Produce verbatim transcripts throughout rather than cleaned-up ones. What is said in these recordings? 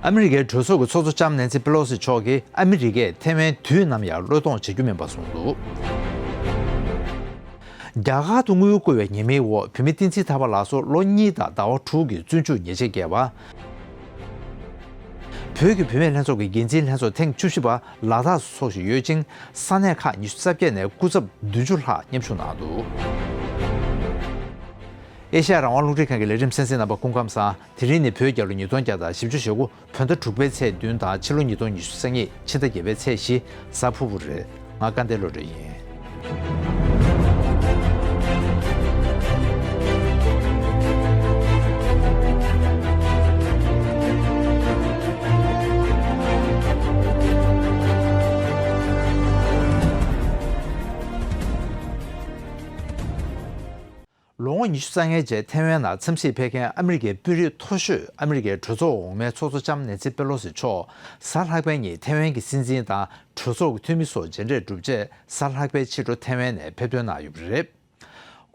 ཨ་མི་རི་ཀའི་གྲོས་ཚོགས་ཀྱི་ཚོགས་གཙོ་ལྕམ་ནན་སི་པེ་ལོ་སི་མཆོག་གིས་ཨ་མི་རི་ཀས་ཐེ་ཝན་དུས་ནམ་ཡང་བློས་གཏོང་བྱ་རྒྱུ་མིན་པ་གསུངས་འདུག། རྒྱ་གར་དུ་དངུལ་བསྐུར་བའི་ཉེས་མིང་འོག་བོད་མི་བསྟན་འཛིན་ཐར་པ་ལགས་སུ་ལོ་གཉིས་དང་ཟླ་བ་དྲུག་གི་བཙོན་འཇུག་ཉེས་ཆད་བཀལ་བ། བོད་ཀྱི་བུད་མེད་ལྷན་ཚོགས་ཀྱི་འགན་འཛིན་ལྷན་ཚོགས་ཐེངས་བཅུ་བཞི་པ་ལ་དྭགས་སུ་འཚོགས་བཞིན་ཡོད་ཅིང་ས་གནས་ཁག་ཉི་ཤུ་རྩ་བརྒྱད་ནས་སྐུ་ཚབ་བདུན་ཅུ་ལྷག་མཉམ་ཞུགས་གནང་འདུག། ཨེ་ཤ་ཡ་རང་དབང་རླུང་འཕྲིན་ཁང་གི་ལས་རིམ་གསན་གཟིགས་གནང་བར་སྐུ་ཁམས་བཟང་། དེ་རིང་ནི་བོད་རྒྱལ་ལོ་ཉིས་སྟོང་བརྒྱ་དང་བཞི་བཅུ་ཞེ་དགུ་བོད་ཟླ་དྲུག་པའི་ཚེས་བདུན་དང་ཕྱི་ལོ་ཉིས་སྟོང་ཉི་ཤུ་རྩ་གཉིས་ཕྱི་ཟླ་བརྒྱད་པའི་ཚེས་བཞི། གཟའ་ཕུར་བུ་རེད། ང་སྐལ་ལྡན་བློ་གྲོས་ཡིན། ལོ་ངོ་ཉི་ཤུ་རྩ་ལྔའི་རྗེས་ཐེ་ཝན་ནང་འཚམས་གཟིགས་ཕེབས་མཁན་ཨ་མི་རི་ཀའི་དཔོན་རིགས་མཐོ་ཤོས་ཨ་མི་རི་ཀའི་གྲོས་ཚོགས་འོག་མའི་ཚོགས་གཙོ་ལྕམ་ནན་སི་པེ་ལོ་སི་མཆོག་གཟའ་ལྷག་པའི་ཉིན་ཐེ་ཝན་གྱི་སྲིད་འཛིན་དང་གྲོས་ཚོགས་ཀྱི་འཐུས་མི་སོགས་མཇལ་འཕྲད་གྲུབ་རྗེས་གཟའ་ལྷག་པའི་ཕྱི་དྲོ་ཐེ་ཝན་ནས་ཕེབས་ཐོན་གནང་ཡོད་པ་རེད།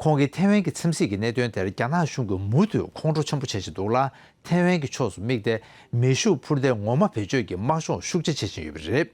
ཁོང་གིས་ཐེ་ཝན་གྱི་འཚམས་གཟིགས་ཀྱི་གནད་དོན་དེར་རྒྱ་ནག་གཞུང་གིས་མུ་མཐུད་ཁོང་ཁྲོ་ཆེན་པོ་བྱེད་བཞིན་འདུག་ལ། ཐེ་ཝན་གྱི་ཕྱོགས་སུ་དམིགས་ཏེ་མེ་ཤུགས་འཕུར་མདེལ་ངོ་མ་བེད་སྤྱོད་ཀྱི་དམག་སྦྱོང་ཤུགས་ཆེ་བྱེད་བཞིན་ཡོད་པ་རེད།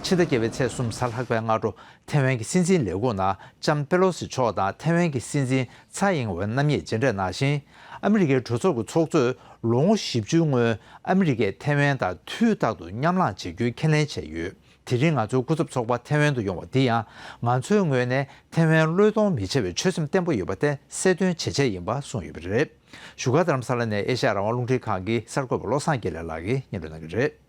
ཕྱི་ཟླ་བརྒྱད་པའི་ཚེས་གསུམ་གཟའ་ལྷག་པའི་སྔ་དྲོ་ཐེ་ཝན་གྱི་སྲིད་འཛིན་ལས་ཁུངས་ནང་ལྕམ་པེ་ལོ་སི་མཆོག་དང་ཐེ་ཝན་གྱི་སྲིད་འཛིན་ཚའེ་ཨིང་ཝེན་རྣམ་གཉིས་མཇལ་འཕྲད་གནང་ཞིང་། ཨ་མི་རི་ཀའི་གྲོས་ཚོགས་ཀྱི་ཚོགས་གཙོས་ལོ་ངོ་བཞི་བཅུའི་སྔོན་ཨ་མི་རི་ཀས་ཐེ་ཝན་དང་དུས་རྟག་ཏུ་མཉམ་ལངས་བྱེད་རྒྱུའི་ཁས་ལེན་བྱས་ཡོད། དེ་རིང་ང་ཚོའི་སྐུ་ཚབ་ཚོགས་པ་ཐེ་ཝན་དུ་ཡོང་བ་འདི་ཡང་ང་ཚོའི་ངོས་ནས་ཐེ་ཝན་བློས་གཏོང་མི་བྱེད་པའི་ཆོད་སེམས་བརྟན་པོ་ཡོད་པ་དེ་གསལ་སྟོན་བྱེད་ཆེད་ཡིན་པ་གསུངས་ཡོད་པ་རེད། བཞུགས་སྒར་རྡ་རམ་ས་ལ་ནས་ཨེ་ཤ་ཡ་རང་དབང་རླུང་འཕྲིན་ཁང་གི་གསར་འགོད་པ་བློ་བཟང་དགེ་ལེགས་ལགས་ཀྱིས་སྙན་སྒྲོན་གནང་གི་རེད།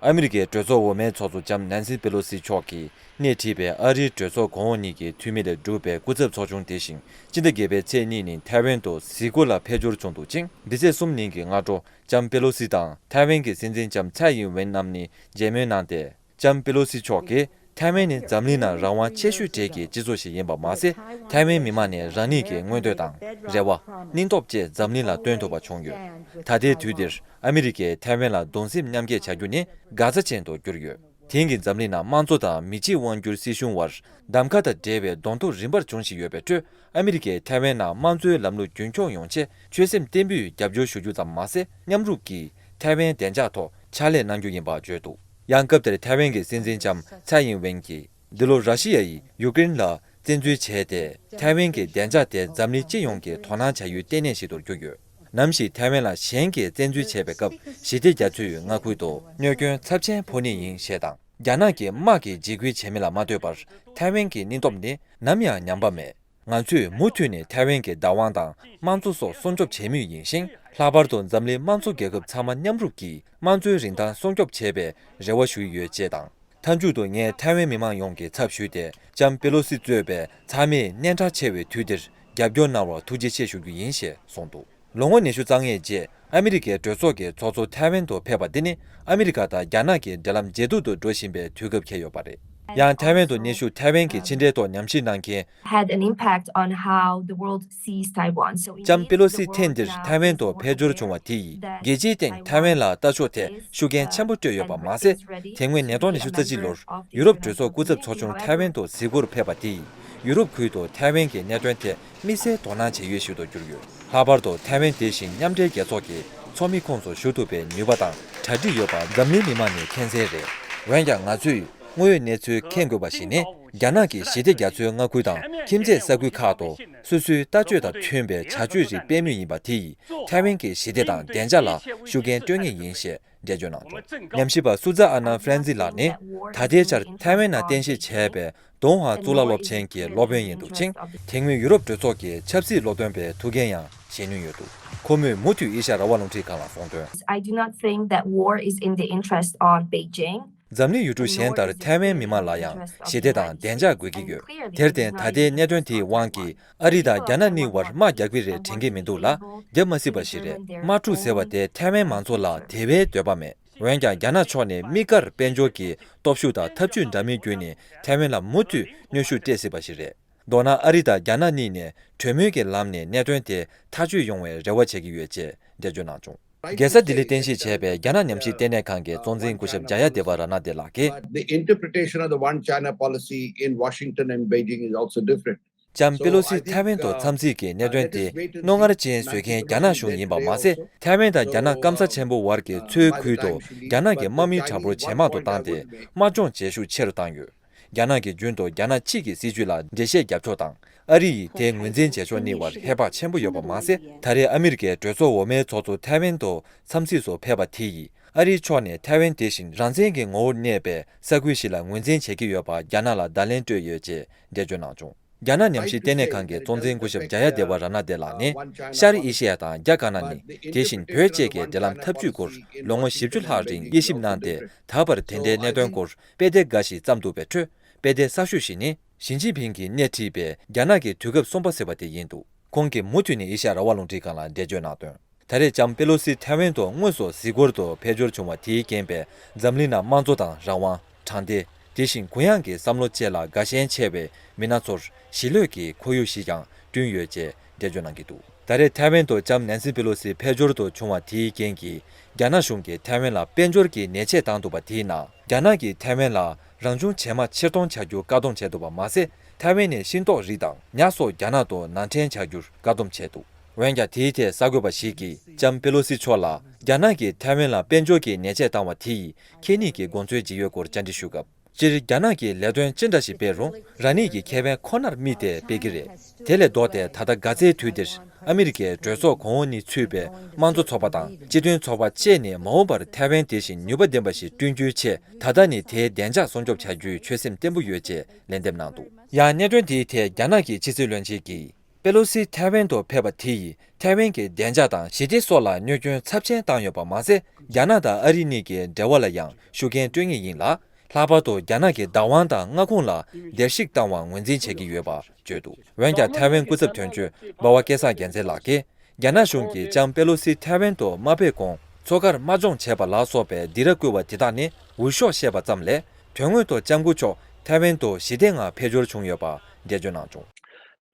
ཨ་མི་རི་ཀའི་གྲོས་ཚོགས་འོག་མའི་ཚོགས་གཙོ་ལྕམ་ནན་སི་པེ་ལོ་སི་མཆོག་གིས་སྣེ་ཁྲིད་པའི་ཨ་རིའི་གྲོས་ཚོགས་གོང་འོག་གཉིས་ཀྱི་འཐུས་མི་ལས་གྲུབ་པའི་སྐུ་ཚབ་ཚོགས་ཆུང་དེ་བཞིན་སྤྱི་ཟླ་བརྒྱད་པའི་ཚེས་གཉིས་ཉིན་ཐའེ་ཝན་དུ་གཟིགས་སྐོར་ལ་ཕེབས་འབྱོར་བྱུང་འདུག་ཅིང་། འདི་ཚེས་གསུམ་ཉིན་གྱི་སྔ་དྲོ་ལྕམ་པེ་ལོ་སི་དང་ཐའེ་ཝན་གྱི་སྲིད་འཛིན་ལྕམ་ཚའེ་ཡིན་ཝེན་རྣམ་གཉིས་མཇལ་མོལ་གནང་སྟེ། ལྕམ་པེ་ལོ་སི་མཆོག་གིས་ཐའེ་ཝན་ནི་འཛམ་གླིང་ནང་རང་དབང་ཆེ་ཤོས་གྲས་ཀྱི་སྤྱི་ཚོགས་ཤིག་ཡིན་པ་མ་ཟད། ཐའེ་ཝན་མི་མང་ནས་རང་ཉིད་ཀྱི་མངོན་འདོད་དང་། རེ་བ། སྙིང་སྟོབས་བཅས་འཛམ་གླིང་ལ་སྟོན་ཐུབ་པ་བྱུང་ཡོད། ད་ལྟའི་དུས་འདིར་ཨ་མི་རི་ཀས་ཐའེ་ཝན་ལ་གདུང་སེམས་མཉམ་སྐྱེད་བྱ་རྒྱུ་ནི་འགག་རྩ་ཅན་དུ་གྱུར་ཡོད། དེང་གི་འཛམ་གླིང་ནང་དམངས་གཙོ་དང་མི་གཅིག་དབང་སྒྱུར་སྲིད་གཞུང་བར་གདམ་ཁ་དང་འབྲེལ་བའི་གདོང་ཐུག་རིམ་པར་འབྱུང་བཞིན་ཡོད་པའི་ཁྲོད། ཨ་མི་རི་ཀས་ཐའེ་ཝན་ནང་དམངས་གཙོའི་ལམ་ལུགས་རྒྱུན་འཁྱོངས་ཡོང་ཆེད་ཆོད་སེམས་བརྟན་པོས་རྒྱབ་སྐྱོར་ཞུ་རྒྱུ་ཙམ་མ་ཟད། མཉམ་རུབ་ཀྱིས་ཐའེ་ཝན་བདེ་འཇགས་ཐོག་ཕྱག་ལས་གནང་རྒྱུ་ཡིན་པ་བརྗོད་འདུག། ཡང་སྐབས་དེར་ཐའེ་ཝན་གྱི་སྲིད་འཛིན་ལྕམ་ཚའེ་ཡིན་ཝེན་གྱིས། འདི་ལོ་ར་ཤི་ཡ་ཡིས་ཡུ་ཀེ་རེན་ལ་བཙན་འཛུལ་བྱས་ཏེ། ཐའེ་ཝན་གྱི་བདེ་འཇགས་དེ་འཛམ་གླིང་སྤྱི་ཡོངས་ཀྱིས་དོ་སྣང་བྱ་ཡུལ་ལྟེ་གནས་ཤིག་ཏུ་གྱུར་ཡོད། ནམ་ཞིག་ཐའེ་ཝན་ལ་གཞན་གྱིས་བཙན་འཛུལ་བྱས་པའི་སྐབས་ཞི་བདེ་རྒྱ་མཚོའི་མངའ་ཁུལ་དུ་གནོད་སྐྱོན་ཚབས་ཆེན་ཕོག་ནི་ཡིན་ཞེས་དང་། རྒྱ་ནག་གིས་དམག་གིས་འཇིགས་སྐུལ་བྱེད་མིན་ལ་མ་ལྟོས་པར། ཐའེ་ཝན་གྱི་སྙིང་སྟོབས་ནི་ནམ་ཡང་ཉམས་པ་མེད། ང་ཚོས་མུ་མཐུད་ནས་ཐའེ་ཝན་གྱི་བདག་དབང་དང་དམངས་གཙོ་སོགས་སྲུང་སྐྱོབ་བྱེད་མུས་ཡིན་ཞིང་། ལྷག་པར་དུ་འཛམ་གླིང་དམངས་གཙོ་རྒྱལ་ཁབ་ཚང་མ་མཉམ་རུབ་ཀྱིས་དམངས་གཙོའི་རིན་ཐང་སྲུང་སྐྱོབ་བྱེད་པའི་རེ་བ་ཞུ་ཡི་ཡོད་ཅེས་དང་། མཐའ་མཇུག་ཏུ་ངས་ཐའེ་ཝན་མི་མང་ཡོངས་ཀྱི་ཚབ་ཞུས་ཏེ། ལྕམ་པེ་ལོ་སི་གཙོས་པའི་ཚང་མས་གནད་གྲགས་ཆེ་བའི་དུས་འདིར་རྒྱབ་སྐྱོར་གནང་བར་ཐུགས་རྗེ་ཆེ་ཞུ་རྒྱུ་ཡིན་ཞེས་གསུངས་འདུག། ལོ་ངོ་ཉི་ཤུ་རྩ་ལྔའི་རྗེས་ཨ་མི་རི་ཀའི་གྲོས་ཚོགས་ཀྱི་ཚོགས་གཙོ་ཐའེ་ཝན་དུ་ཕེབས་པ་འདི་ནི་ཨ་མི་རི་ཀ་དང་རྒྱ་ནག་གི་འབྲེལ་ལམ་ཇེ་སྡུག་ཏུ་འགྲོ་བཞིན་པའི་དུས་སྐབས་འཁེལ་ཡོད་པ་རེད། ཡང་ཐའེ་ཝན་དུ་གནས་བཞུགས་ཐའེ་ཝན་གྱི་ཕྱི་འབྲེལ་ཐོག་ཉམས་ཞིབ་གནང་མཁན། Had an impact on how the world sees Taiwan. So in ལྕམ་པེ་ལོ་སི་ཐེངས་འདིར་ཐའེ་ཝན་དུ་ཕེབས་འབྱོར་བྱུང་བ་དེ་ཡིས་རྒྱལ་སྤྱིའི་སྟེང་ཐའེ་ཝན་ལ་ལྟ་ཕྱོགས་ཐད་ཤུགས་རྐྱེན་ཆེན་པོ་སྤྲོད་ཡོད་པ་མ་ཟད། དེ་སྔོན་ཉིས་སྟོང་ཉི་ཤུ་རྩ་གཅིག་ལོར་ཡུ་རོབ་གྲོས་ཚོགས་སྐུ་ཚབ་ཚོགས་ཆུང་ཐའེ་ཝན་དུ་གཟིགས་སྐོར་ཕེབས་པ་དེ་ཡིས་ཡུ་རོབ་ཁུལ་དུ་ཐའེ་ཝན་གྱི་གནད་དོན་ཐད་དམིགས་བསལ་དོ་སྣང་བྱེད་ཡུལ་ཞིག་ཏུ་གྱུར་ཡོད། ལྷག་པར་དུ་ཐའེ་ཝན་དེ་བཞིན་མཉམ་འབྲེལ་རྒྱལ་ཚོགས་ཀྱི་ཚོགས་མི་ཁོངས་སུ་ཞུགས་ཐུབ་པའི་ནུས་པ་དང་གྲ་སྒྲིག་ཡོད་པ་འཛམ་གླིང་མི་མང་ནས་མཁྱེན་གསལ་རེད། འོན་ཀྱང་ང་ཚོས་དངོས་ཡོད་གནས་ཚུལ་མཁྱེན་དགོས་པ་ཞིག་ནི། རྒྱ་ནག་གིས་ཞི་བདེ་རྒྱ་མཚོའི་མངའ་ཁུལ་དང་ཁྱིམ་མཚེས་ས་ཁུལ་ཁག་ཏུ་སོ་སོའི་ལྟ་སྤྱོད་དང་མཐུན་པའི་བྱ་སྤྱོད་རིགས་སྤེལ་མུས་ཡིན་པ་དེ་ཡིས་ཐའེ་ཝན་གྱི་ཞི་བདེ་དང་བདེ་འཇགས་ལ་ཤུགས་རྐྱེན་སྤྲོད་ངེས་ཡིན་ཞེས་འགྲེལ་བརྗོད་གནང་བྱུང་། ཉམས་ཞིབ་པ་སུ་ཛ་ཨ་ན་ཧྥ་རན་སི་ལགས་ནི་ད་ལྟའི་ཆར་ཐའེ་ཝན་ནང་རྟེན་གཞི་བྱས་པའི་ཏུང་ཧྭ་གཙུག་ལག་སློབ་ཆེན་གྱི་སློབ་དཔོན་ཡིན་འདུག་ཅིང་། དེ་སྔོན་ཡུ་རོབ་གྲོས་ཚོགས་ཀྱི་ཆབ་སྲིད་སློབ་སྟོན་པའི་ཐུགས་འགན་ཡང་བཞེས་མྱོང་ཡོད་འདུག། ཁོ་མོས་མུ་མཐུད་ཨེ་ཤ་རང་དབང་རླུང་འཕྲིན་ཁང་ལ་གསུངས་དོན། I do not think that war is in the interest of Beijing. འཛམ་གླིང་ཡུལ་གྲུ་གཞན་ལྟར་ཐའེ་ཝན་མི་མང་ལ་ཡང་ཞི་བདེ་དང་བདེ་འཇགས་དགོས་ཀྱི་ཡོད། དེར་བརྟེན་ད་ལྟའི་གནད་དོན་དེའི་དབང་གིས་ཨ་རི་དང་རྒྱ་ནག་གཉིས་བར་དམག་རྒྱག་གི་རེད་དྲན་གྱི་མི་འདུག་ལ། རྒྱབ་མ་སྲིད་པ་ཞིག་རེད། དམག་འཁྲུག་ཟེར་བ་དེ་ཐའེ་ཝན་མང་ཚོགས་ལ་དེ་བས་འདོད་པ་མེད། འོན་ཀྱང་རྒྱ་ནག་ཕྱོགས་ནས་དམིགས་བཀར་དཔལ་འབྱོར་གྱི་སྟོབས་ཤུགས་དང་ཐབས་ཇུས་འདྲ་མིན་བརྒྱུད་ནས་ཐའེ་ཝན་ལ་མུ་མཐུད་གནོན་ཤུགས་སྤྲད་སྲིད་པ་ཞིག་རེད། མདོར་ན་ཨ་རི་དང་རྒྱ་ནག་གཉིས་ནས་གྲོས་མོལ་གྱི་ལམ་ནས་གནད་དོན་དེ་ཐག་གཅོད་ཡོང་བའི་རེ་བ་བྱེད་ཀྱི་ཡོད་ཅེས་འགྲེལ་བརྗོད་གནང་བྱུང་། རྒྱལ་ས་ལྡི་ལི་རྟེན་གཞི་བྱས་པའི་རྒྱ་ནག་ཉམས་ཞིབ་ལྟེ་གནས་ཁང་གི་གཙོ་འཛིན་སྐུ་ཞབས་ཇཱ་ཡ་དེ་བ་ར་ན་དེ་ལགས་ཀྱིས། The interpretation of the One China policy in Washington and Beijing is also different. ལྕམ་པེ་ལོ་སི་ཐའེ་ཝན་དུ་འཚམས་གཟིགས་ཀྱི་གནད་དོན་དེ་རྣོ་ངར་ཅན་བཟོ་མཁན་རྒྱ་ནག་གཞུང་ཡིན་པ་མ་ཟད། ཐའེ་ཝན་དང་རྒྱ་ནག་སྐམ་ས་ཆེན་པོ་བར་གྱི་མཚོའི་ཁུལ་དུ་རྒྱ་ནག་གི་དམག་མིའི་གྲངས་འབོར་ཇེ་མང་དུ་བཏང་སྟེ། དམག་སྦྱོང་བྱེད་ཤུགས་ཆེ་རུ་བཏང་ཡོད། རྒྱ་ནག་གིས་རྒྱུན་དུ་རྒྱ་ནག་གཅིག་གི་སྲིད་བྱུས་ལ་འགྲེལ་བཤད་བརྒྱབ་ཕྱོགས་དང་། ཨ་རི་ཡིས་དེ་ངོས་འཛིན་བྱེད་ཕྱོགས་གཉིས་བར་ཧེ་བག་ཆེན་པོ་ཡོད་པ་མ་ཟད། ད་རེས་ཨ་མི་རི་ཀའི་གྲོས་ཚོགས་འོག་མའི་ཚོགས་གཙོ་ཐའེ་ཝན་དུ་འཚམས་གཟིགས་སུ་ཕེབས་པ་དེ་ཡིས། ཨ་རིའི་ཕྱོགས་ནས་ཐའེ་ཝན་དེ་བཞིན་རང་བཙན་གྱི་ངོ་བོར་གནས་པའི་ས་ཁུལ་ཞིག་ལ་ངོས་འཛིན་བྱེད་ཀྱི་ཡོད་པ་རྒྱ་ནག་ལ་བརྡ་ལན་སྤྲོད་ཡོད་ཅེས་འགྲེལ་བརྗོད་གནང་བྱུང་། རྒྱ་ནག་ཉམས་ཞིབ་ལྟེ་གནས་ཁང་གི་གཙོ་འཛིན་སྐུ་ཞབས་ཇཱ་ཡ་དེ་བ་ར་ན་དེ་ལགས་ནི། ཤར་ཨེ་ཤེ་ཡ་དང་རྒྱ་དཀར་ནག་གཉིས། དེ་བཞིན་བོད་བཅས་ཀྱི་འབྲེལ་ལམ་འཐབ་ཇུས་སྐོར་ལོ་ངོ་བཞི་བཅུ་ལྷག་རིང་དབྱེ་ཞིབ་གནང་སྟེ། ད་བར་དེ་འདྲའི་གནད་དོན་སྐོར་དཔེ་དེབ་འགའ་ཞིག་བརྩམས་འདུག་པའི་ཁྲོད། དཔེ་དེབ་གསར་ཤོས་ཤིག་ནི། ཞི་ཅིན་ཕིང་གིས་སྣེ་ཁྲིད་པའི་རྒྱ་ནག་གི་དུས་སྐབས་གསུམ་པ་ཟེར་བ་དེ་ཡིན་འདུག་ཁོང་གིས་མུ་མཐུད་ནས་ཨེ་ཤ་ཡ་རང་དབང་རླུང་འཕྲིན་ཁང་ལ་འགྲེལ་བརྗོད་གནང་དོན། ད་རེས་ལྕམ་པེ་ལོ་སི་ཐའེ་ཝན་དུ་དངོས་སུ་གཟིགས་སྐོར་དུ་ཕེབས་འབྱོར་བྱུང་བ་དེའི་རྐྱེན་པས། འཛམ་གླིང་ནང་དམངས་གཙོ་དང་རང་དབང་། དྲང་བདེན། དེ་བཞིན་གུ་ཡངས་ཀྱི་བསམ་བློ་བཅས་ལ་དགའ་ཞེན་ཆེ་བའི་མི་སྣ་ཚོར་ཞི་ལྷོད་ཀྱི་ཁོར་ཡུག་ཞིག་ཀྱང་བསྐྲུན་ཡོད་ཅེས་འགྲེལ་བརྗོད་གནང་གི་འདུག་ད་རེས་ཐའེ་ཝན་དུ་ལྕམ་ནན་སི་པེ་ལོ་སི་ཕེབས་འབྱོར་དུ་བྱུང་བ་དེའི་རྐྱེན་གྱིས། རྒྱ་ནག་གཞུང་གིས་ཐའེ་ཝན་ལ་དཔལ་འབྱོར་གྱི་ཉེས་ཆད་བཏང་འདུག་པ་དེའི་ནང་། རྒྱ་ནག་གིས་ཐའེ་ཝན་ལ་རང་བྱུང་བྱེ་མ་ཕྱིར་གཏོང་བྱ་རྒྱུ་བཀག་སྡོམ་བྱས་འདུག་པ་མ་ཟད། ཐའེ་ཝན་ནས་ཤིང་ཏོག་རིགས་དང་ཉ་སོགས་རྒྱ་ནག་ཏུ་ནང་འདྲེན་བྱ་རྒྱུར་བཀག་སྡོམ་བྱས་འདུག་འོན་ཀྱང་། དེའི་ཐད་གསར་འགོད་པ་ཞིག་གིས་ལྕམ་པེ་ལོ་སི་མཆོག་ལ། རྒྱ་ནག་གིས་ཐའེ་ཝན་ལ་དཔལ་འབྱོར་གྱི་ཉེས་ཆད་བཏང་བ་དེ་ཡིས་ཁྱེད་ཉིད་ཀྱི་དགོངས་ཚུལ་ཇི་ཡོད་སྐོར་བཅར་འདྲི་ཞུས་སྐབས། སྤྱིར་རྒྱ་ནག་གིས་ལས་དོན་ཅི་འདྲ་ཞིག་སྤེལ་རུང་། རང་ཉིད་ཀྱི་ཁེ་ཕན་ཁོ་ནར་དམིགས་ཏེ་སྤེལ་གྱི་རེད། དེ་ལས་ལྡོག་སྟེ། ད་ལྟ་ག་ཚོད་དུས་འདིར་ཨ་མི་རི་ཀའི་གྲོས་ཚོགས་གོང་འོག་གཉིས་ཚུད་པའི་དམངས་གཙོ་ཚོགས་པ་དང་སྤྱི་མཐུན་ཚོགས་པ་བཅས་ནས་མ་འོངས་པར་ཐའེ་ཝན་དེ་བཞིན་ནུས་པ་ལྡན་པ་ཞིག་བསྐྲུན་རྒྱུའི་ཆེད། ད་ལྟ་ནས་དེའི་བདེ་འཇགས་སྲུང་སྐྱོབ་བྱ་རྒྱུའི་ཆོད་སེམས་བརྟན་པོ་ཡོད་ཅེས་ལན་འདེབས་གནང་འདུག་ཡང་གནད་དོན་དེའི་ཐད་རྒྱ་ནག་གི་ཕྱི་སྲིད་བློན་ཆེན་གྱིས། པེ་ལོ་སི་ཐའེ་ཝན་དུ་ཕེབས་པ་དེ་ཡིས་ཐའེ་ཝན་གྱི་བདེ་འཇགས་དང་ཞི་བདེ་སོགས་ལ་གནོད་སྐྱོན་ཚབས་ཆེན་བཏང་ཡོད་པ་མ་ཟད། རྒྱ་ནག་དང་ཨ་རི་གཉིས་ཀྱི་འབྲེལ་བ་ལ་ཡང་ཤུགས་རྐྱེན་སྤྲོད་ངེས་ཡིན་ལ། ལྷག་པར་དུ་རྒྱ་ནག་གི་བདག་དབང་དང་མངའ་ཁོངས་ལ་བརྡལ་བཤིག་བཏང་བར་ངོས་འཛིན་བྱེད་ཀྱི་ཡོད་པ་བརྗོད་འདུག་འོན་ཀྱང་། ཐའེ་ཝན་སྐུ་ཚབ་དོན་གཅོད་འབའ་བ་སྐལ་བཟང་རྒྱལ་མཚན་ལགས་ཀྱིས། རྒྱ་ནག་གཞུང་གིས་ལྕམ་པེ་ལོ་སི་ཐའེ་ཝན་དུ་མ་ཕེབས་གོང་མཚོ་ཁར་དམག་སྦྱོང་བྱས་པ་ལ་སོགས་པའི་སྡིགས་ར་བསྐུལ་བ་དེ་དག་ནི་འུད་ཤོབ་བཤད་པ་ཙམ་ལས། དོན་དངོས་ཐོག་ལྕམ་སྐུ་མཆོག་ཐའེ་ཝན་དུ་ཞི་བདེ་ངང་ཕེབས་འབྱོར་བྱུང་ཡོད་པ་འགྲེལ་བརྗོད་གནང་བྱུང་།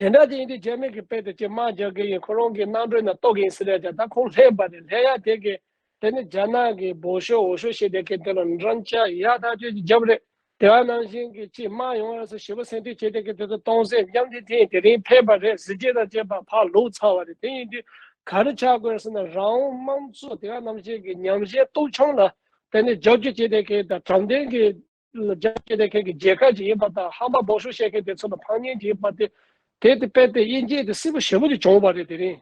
དེ་འདྲ་ཅིག་ཡིན་དུས་རྒྱ་མི་གིས་དཔེ་དེ་ཅིག་དམག་རྒྱག་གི་ཡིན། ཁོ་རང་གི་གནམ་གྲུ་ནང་གཏོར་གི་ཡིན་ཟེར་ཡ་ཅག་ད་ཁོང་སླེབས་པ་རེད། སླེབས་ཡ་དེ་གི་དེ་ནི་རྒྱ་ནག་གི་འབོ་ཤོ་འོ་ཤོ་བྱས་དེ་གི་དེ་ལ་འགྲམ་ལྕག་ཡ་ཐག་ཆོད་ཅིག་རྒྱབ་རེད། དེ་བ་ནང་བཞིན་གི་ཅིག་དམག་ཡོང་བ་སོགས་ཞེ་པོ་སེམས་ཁྲལ་བྱས་དེ་གི་དེ་ཚོ་གཏོང་སེམས་མཉམ་དེ་དེ་དེ་རིང་ཕེབས་པ་རེད། གཟི་བརྗིད་དང་བཅས་པ་ཕར་ལོག་ཚར་བ་རེད། དེ་ཡིན་དུས་ག་རེ་ཆགས་དགོས་ཟེར་ན། རང་དབང་དམངས་གཙོ་དེ་བ་ནང་བཞིན་གི་ཉམས་ཞན་སྟོབས་ཆུང་ལ་དེ་ནི་རྒྱབ་སྐྱོར་བྱས་དེ་གི་དང་དྲང་བདེན་གི་རྒྱབ་སྐྱོར་བྱེད་མཁན་གྱི་རྒྱལ་ཁབ་ཅིག་ཡིན་པ་དང་། ཧམ་པ་སྦོམ་ཤོས་བཤད་མཁན་དེ་ཚོ་ལ་ཕངས་སྙིང་ཅིག་ཡིན་པ་དེ། དེ་དེ་དཔེ་དེ་དབྱེ་འབྱེད་དེ་སྲིད་པ་ཞེ་པོ་ཅིག་བྱུང་བ་རེད་དེ་རིང་།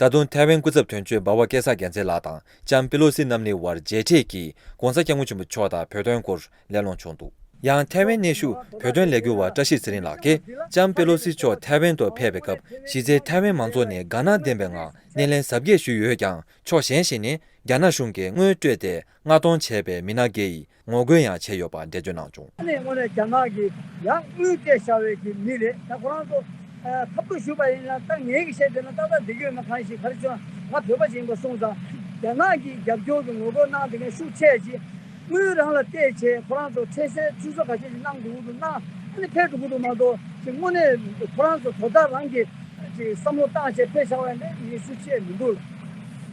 ད་དུང་ཐའེ་ཝན་སྐུ་ཚབ་དོན་གཅོད་འབའ་བ་སྐལ་བཟང་རྒྱལ་མཚན་ལགས་དང་ལྕམ་པེ་ལོ་སི་རྣམ་གཉིས་དབར་མཇལ་འཕྲད་ཀྱིས་༸གོང་ས་༸སྐྱབས་མགོན་ཆེན་པོ་མཆོག་དང་བོད་དོན་སྐོར་གླེང་སློང་བྱུང་འདུག་ཡང་ཐའེ་ཝན་གནས་བཞུགས་བོད་དོན་ལས་འགུལ་བ་བཀྲ་ཤིས་ཚེ་རིང་ལགས་ཀྱིས་ལྕམ་པེ་ལོ་སི་མཆོག་ཐའེ་ཝན་དུ་ཕེབས་པའི་སྐབས་གཞི་རྩའི་ཐའེ་ཝན་མང་ཚོགས་ནས་དགའ་སྣང་ལྡན་པའི་ངང་སྣེ་ལེན་གཟབ་རྒྱས་ཞུས་ཡོད་ཀྱང་། ཕྱོགས་གཞན་ཞིག་ནས་རྒྱ་ནག་གཞུང་གིས་དངུལ་སྤྲོད་དེ་མངགས་གཏོང་བྱས་པའི་མི་སྣ་འགའ་ཡིས་ངོ་རྒོལ་ཡང་བྱས་ཡོད་པ་འགྲེལ་བརྗོད་གནང་བྱུང་། ཨ་ནི་དངོས་གནས་རྒྱ་ནག་གིས་ཡང་དངུལ་སྤྲད་བཞག་པའི་གི་མི་རེད། ད་ཁོ་རང་ཚོ་ཨ་ཁ་ཐུག་ཞུས་པ་ཡིན་ན། ད་ངས་གི་བཤད་བསྡད་ན་ཏག་ཏག་བསྡད་ཀྱི་ཡོད་ན། གང་ཞིག་ག་རེ་བྱུང་ང་བོད་པ་ཞིག་ཡིན་པ་སོང་ཙང་། རྒྱ་ནག་གིས་རྒྱབ་སྐྱོར་གྱི་ངོ་རྒོལ་གནང་བསྡད་མཁན་ཤུགས་ཆེ་ཅིག་དངུལ་རང་ལ་གཏད་བྱས་ཁོ་རང་ཚོ་འཕྲལ་སེལ་ཆུད་ཟོས་ག་ཚོད་ཅིག་གནང་འདུག་འདུག་གནང་། ཨ་ནི་ཕེབས་འགྲོ་གི་འདུག་མ་གཏོགས་ཅིག་དངོས་གནས་ཁོ་རང་ཚོ་དོ་བདག་རང་གིས་ཅིག་བསམ་བློ་བཏང་བྱས་ཕེབས་བཞག་པ་ཡིན་ན་ངས་ཤུགས་ཆེ་མི་འདུག་ལ།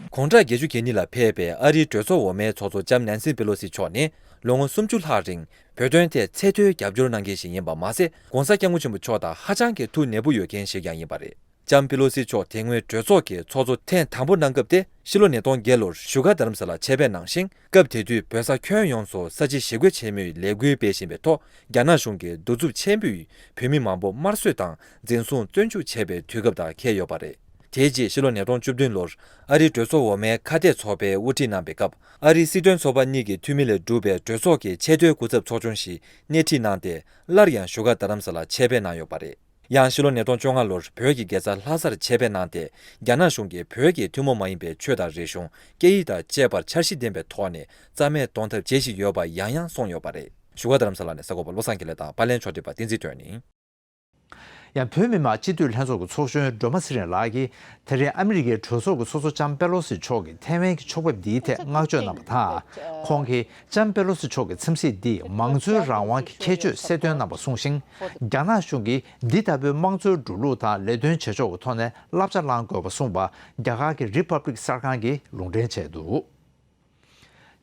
དགུང་གྲངས་བརྒྱད་ཅུ་གྱ་གཉིས་ལ་ཕེབས་པའི་ཨ་རིའི་གྲོས་ཚོགས་འོག་མའི་ཚོགས་གཙོ་ལྕམ་ནན་སི་པེ་ལོ་སི་མཆོག་ནི་ལོ་ངོ་སུམ་ཅུ་ལྷག་རིང་བོད་དོན་ཐད་ཚད་མཐོའི་རྒྱབ་སྐྱོར་གནང་མཁན་ཞིག་ཡིན་པ་མ་ཟད། ༸གོང་ས་༸སྐྱབས་མགོན་ཆེན་པོ་མཆོག་དང་ཧ་ཅང་གི་ཐུགས་ཉེ་པོ་ཡོད་མཁན་ཞིག་ཀྱང་ཡིན་པ་རེད། ལྕམ་པེ་ལོ་སི་མཆོག་དེ་སྔོན་གྲོས་ཚོགས་ཀྱི་ཚོགས་གཙོ་ཐེངས་དང་པོ་གནང་སྐབས་དེ་ཕྱི་ལོ་ཉིས་སྟོང་བརྒྱད་ལོར་བཞུགས་སྒར་རྡ་རམ་ས་ལར་ཆེད་ཕེབས་གནང་ཞིང་། སྐབས་དེ་དུས་བོད་ས་ཁྱོན་ཡོངས་སུ་ས་བྱི་ཞི་རྒོལ་ཆེན་མོའི་ལས་འགུལ་སྤེལ་བཞིན་པའི་ཐོག་རྒྱ་ནག་གཞུང་གིས་གདུག་རྩུབ་ཆེན་པོས་བོད་མི་མང་པོ་དམར་གསོད་དང་འཛིན་བཟུང་བཙོན་འཇུག་བྱས་པའི་དུས་སྐབས་དང་འཁེལ་ཡོད་པ་རེད། དེའི་རྗེས་ཕྱི་ལོ་ཉིས་སྟོང་བཅུ་བདུན་ལོར་ཨ་རིའི་གྲོས་ཚོགས་འོག་མའི་ཁ་གཏད་ཚོགས་པས་དབུ་ཁྲིད་གནང་པའི་སྐབས། ཨ་རིའི་སྲིད་དོན་ཚོགས་པ་གཉིས་ཀྱི་འཐུས་མི་ལས་གྲུབ་པའི་གྲོས་ཚོགས་ཀྱི་ཆེས་མཐོའི་སྐུ་ཚབ་ཚོགས་ཆུང་ཞིག་སྣེ་ཁྲིད་གནང་སྟེ། སླར་ཡང་བཞུགས་སྒར་རྡ་རམ་ས་ལར་ཆེད་ཕེབས་གནང་ཡོད་པ་རེད། ཡང་ཕྱི་ལོ་ཉིས་སྟོང་བཅོ་ལྔ་ལོར་བོད་ཀྱི་རྒྱལ་ས་ལྷ་སར་ཆེད་ཕེབས་གནང་སྟེ། རྒྱ་ནག་གཞུང་གིས་བོད་ཀྱི་ཐུན་མོང་མ་ཡིན་པའི་ཆོས་དང་རིག་གཞུང་། སྐད་ཡིག་དང་བཅས་པར་འཆར་གཞི་ལྡན་པའི་ཐོག་ནས་རྩ་མེད་གཏོང་ཐབས་བྱེད་བཞིན་ཡོད་པ་ཡང་ཡང་གསུངས་ཡོད་པ་རེད། བཞུགས་སྒར་རྡ་རམ་ས་ལ་ནས་གསར་འགོད་པ་བློ་བཟང་དགེ་ལེགས་དང་པར་ལེན་ཕྱོགས་སྒྲིག་པ་བསྟན་འཛིན་སྒྲོན་ཡིན། ཡང་བོད་མི་མང་སྤྱི་འཐུས་ལྷན་ཚོགས་ཀྱི་ཚོགས་གཞོན་སྒྲོལ་མ་ཚེ་རིང་ལགས་ཀྱིས་དེ་རིང་ཨ་མི་རི་ཀའི་གྲོས་ཚོགས་ཀྱི་ཚོགས་གཙོ་ལྕམ་པེ་ལོ་སི་མཆོག་གིས་ཐའེ་ཝན་གྱི་ཕྱོགས་ཕེབས་འདིའི་ཐད་བསྔགས་བརྗོད་གནང་བ་དང་། ཁོང་གིས་ལྕམ་པེ་ལོ་སི་མཆོག་གི་འཚམས་གཟིགས་འདིས་མང་གཙོའི་རང་དབང་གི་ཁྱད་ཆོས་གསལ་སྟོན་གནང་བ་གསུངས་ཤིང་། རྒྱ་ནག་གཞུང་གིས་འདི་ལྟ་བུའི་དམངས་གཙོའི་འགྲོ་ལུགས་དང་ལས་དོན་བྱེད་ཕྱོགས་ཀྱི་ཐོག་ནས་བསླབ་བྱ་བླང་དགོས་པ་གསུངས་པ་རྒྱ་གར་གྱི་རི་པབ་ལིག་གསར་ཁང་གིས་ལུང་འདྲེན་བྱས་འདུག་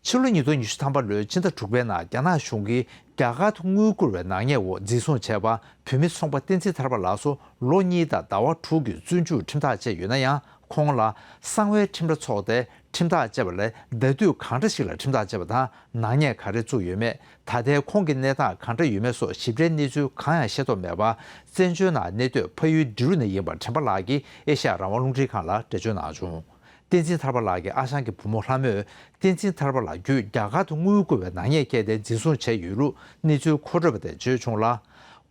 ཕྱི་ལོ་ཉིས་སྟོང་ཉི་ཤུ་ཐམ་པ་ལོའི་ཕྱི་ཟླ་དྲུག་པའི་ནང་རྒྱ་ནག་གཞུང་གིས་རྒྱ་གར་དུ་དངུལ་བསྐུར་བའི་ནག་ཉེས་འོག་འཛིན་བཟུང་བྱས་པ་བོད་མི་ཚོང་པ་བསྟན་འཛིན་ཐར་པ་ལགས་སུ་ལོ་གཉིས་དང་ཟླ་བ་དྲུག་གི་བཙོན་འཇུག་ཁྲིམས་ཐག་བཅད་ཡོད་ན་ཡང་། ཁོང་ལ་གསང་བའི་ཁྲིམས་ར་འཚོགས་ཏེ་ཁྲིམས་ཐག་བཅད་པ་ལས་ཟླ་དུས་གང་འདྲ་ཞིག་ལ་ཁྲིམས་ཐག་བཅད་པ་དང་ནག་ཉེས་ག་རེ་བཙུགས་ཡོད་མེད། ད་ལྟའི་ཁོང་གི་གནས་སྟངས་གང་འདྲ་ཡོད་མེད་སོགས་ཞིབ་ཕྲའི་གནས་ཚུལ་གང་ཡང་ཤེས་རྟོགས་མེད་པར། བཙན་བྱོལ་ནང་གནས་སྡོད་ཕ་ཡུལ་འབྲི་རུ་ནས་ཡིན་པ་དྲན་པ་ལགས་ཀྱིས་ཨེ་ཤ་ཡ་རང་དབང་རླུང་འཕྲིན་ཁང་ལ་འགྲེལ་བརྗོད་གནང་བྱུང་། བསྟན་འཛིན་ཐར་པ་ལགས་ཀྱི་ཨ་ཞང་གི་བུ་མོ་ལྷ་མོས་བསྟན་འཛིན་ཐར་པ་ལགས་བརྒྱུད་རྒྱ་གར་དུ་དངུལ་བསྐུར་བའི་ནག་ཉེས་བཀལ་ཏེ་འཛིན་བཟུང་བྱས་ཡོད་ལུགས་གནས་ཚུལ་མཁོ་སྤྲོད་པ་དེས་བརྗོད་བྱུང་ལ།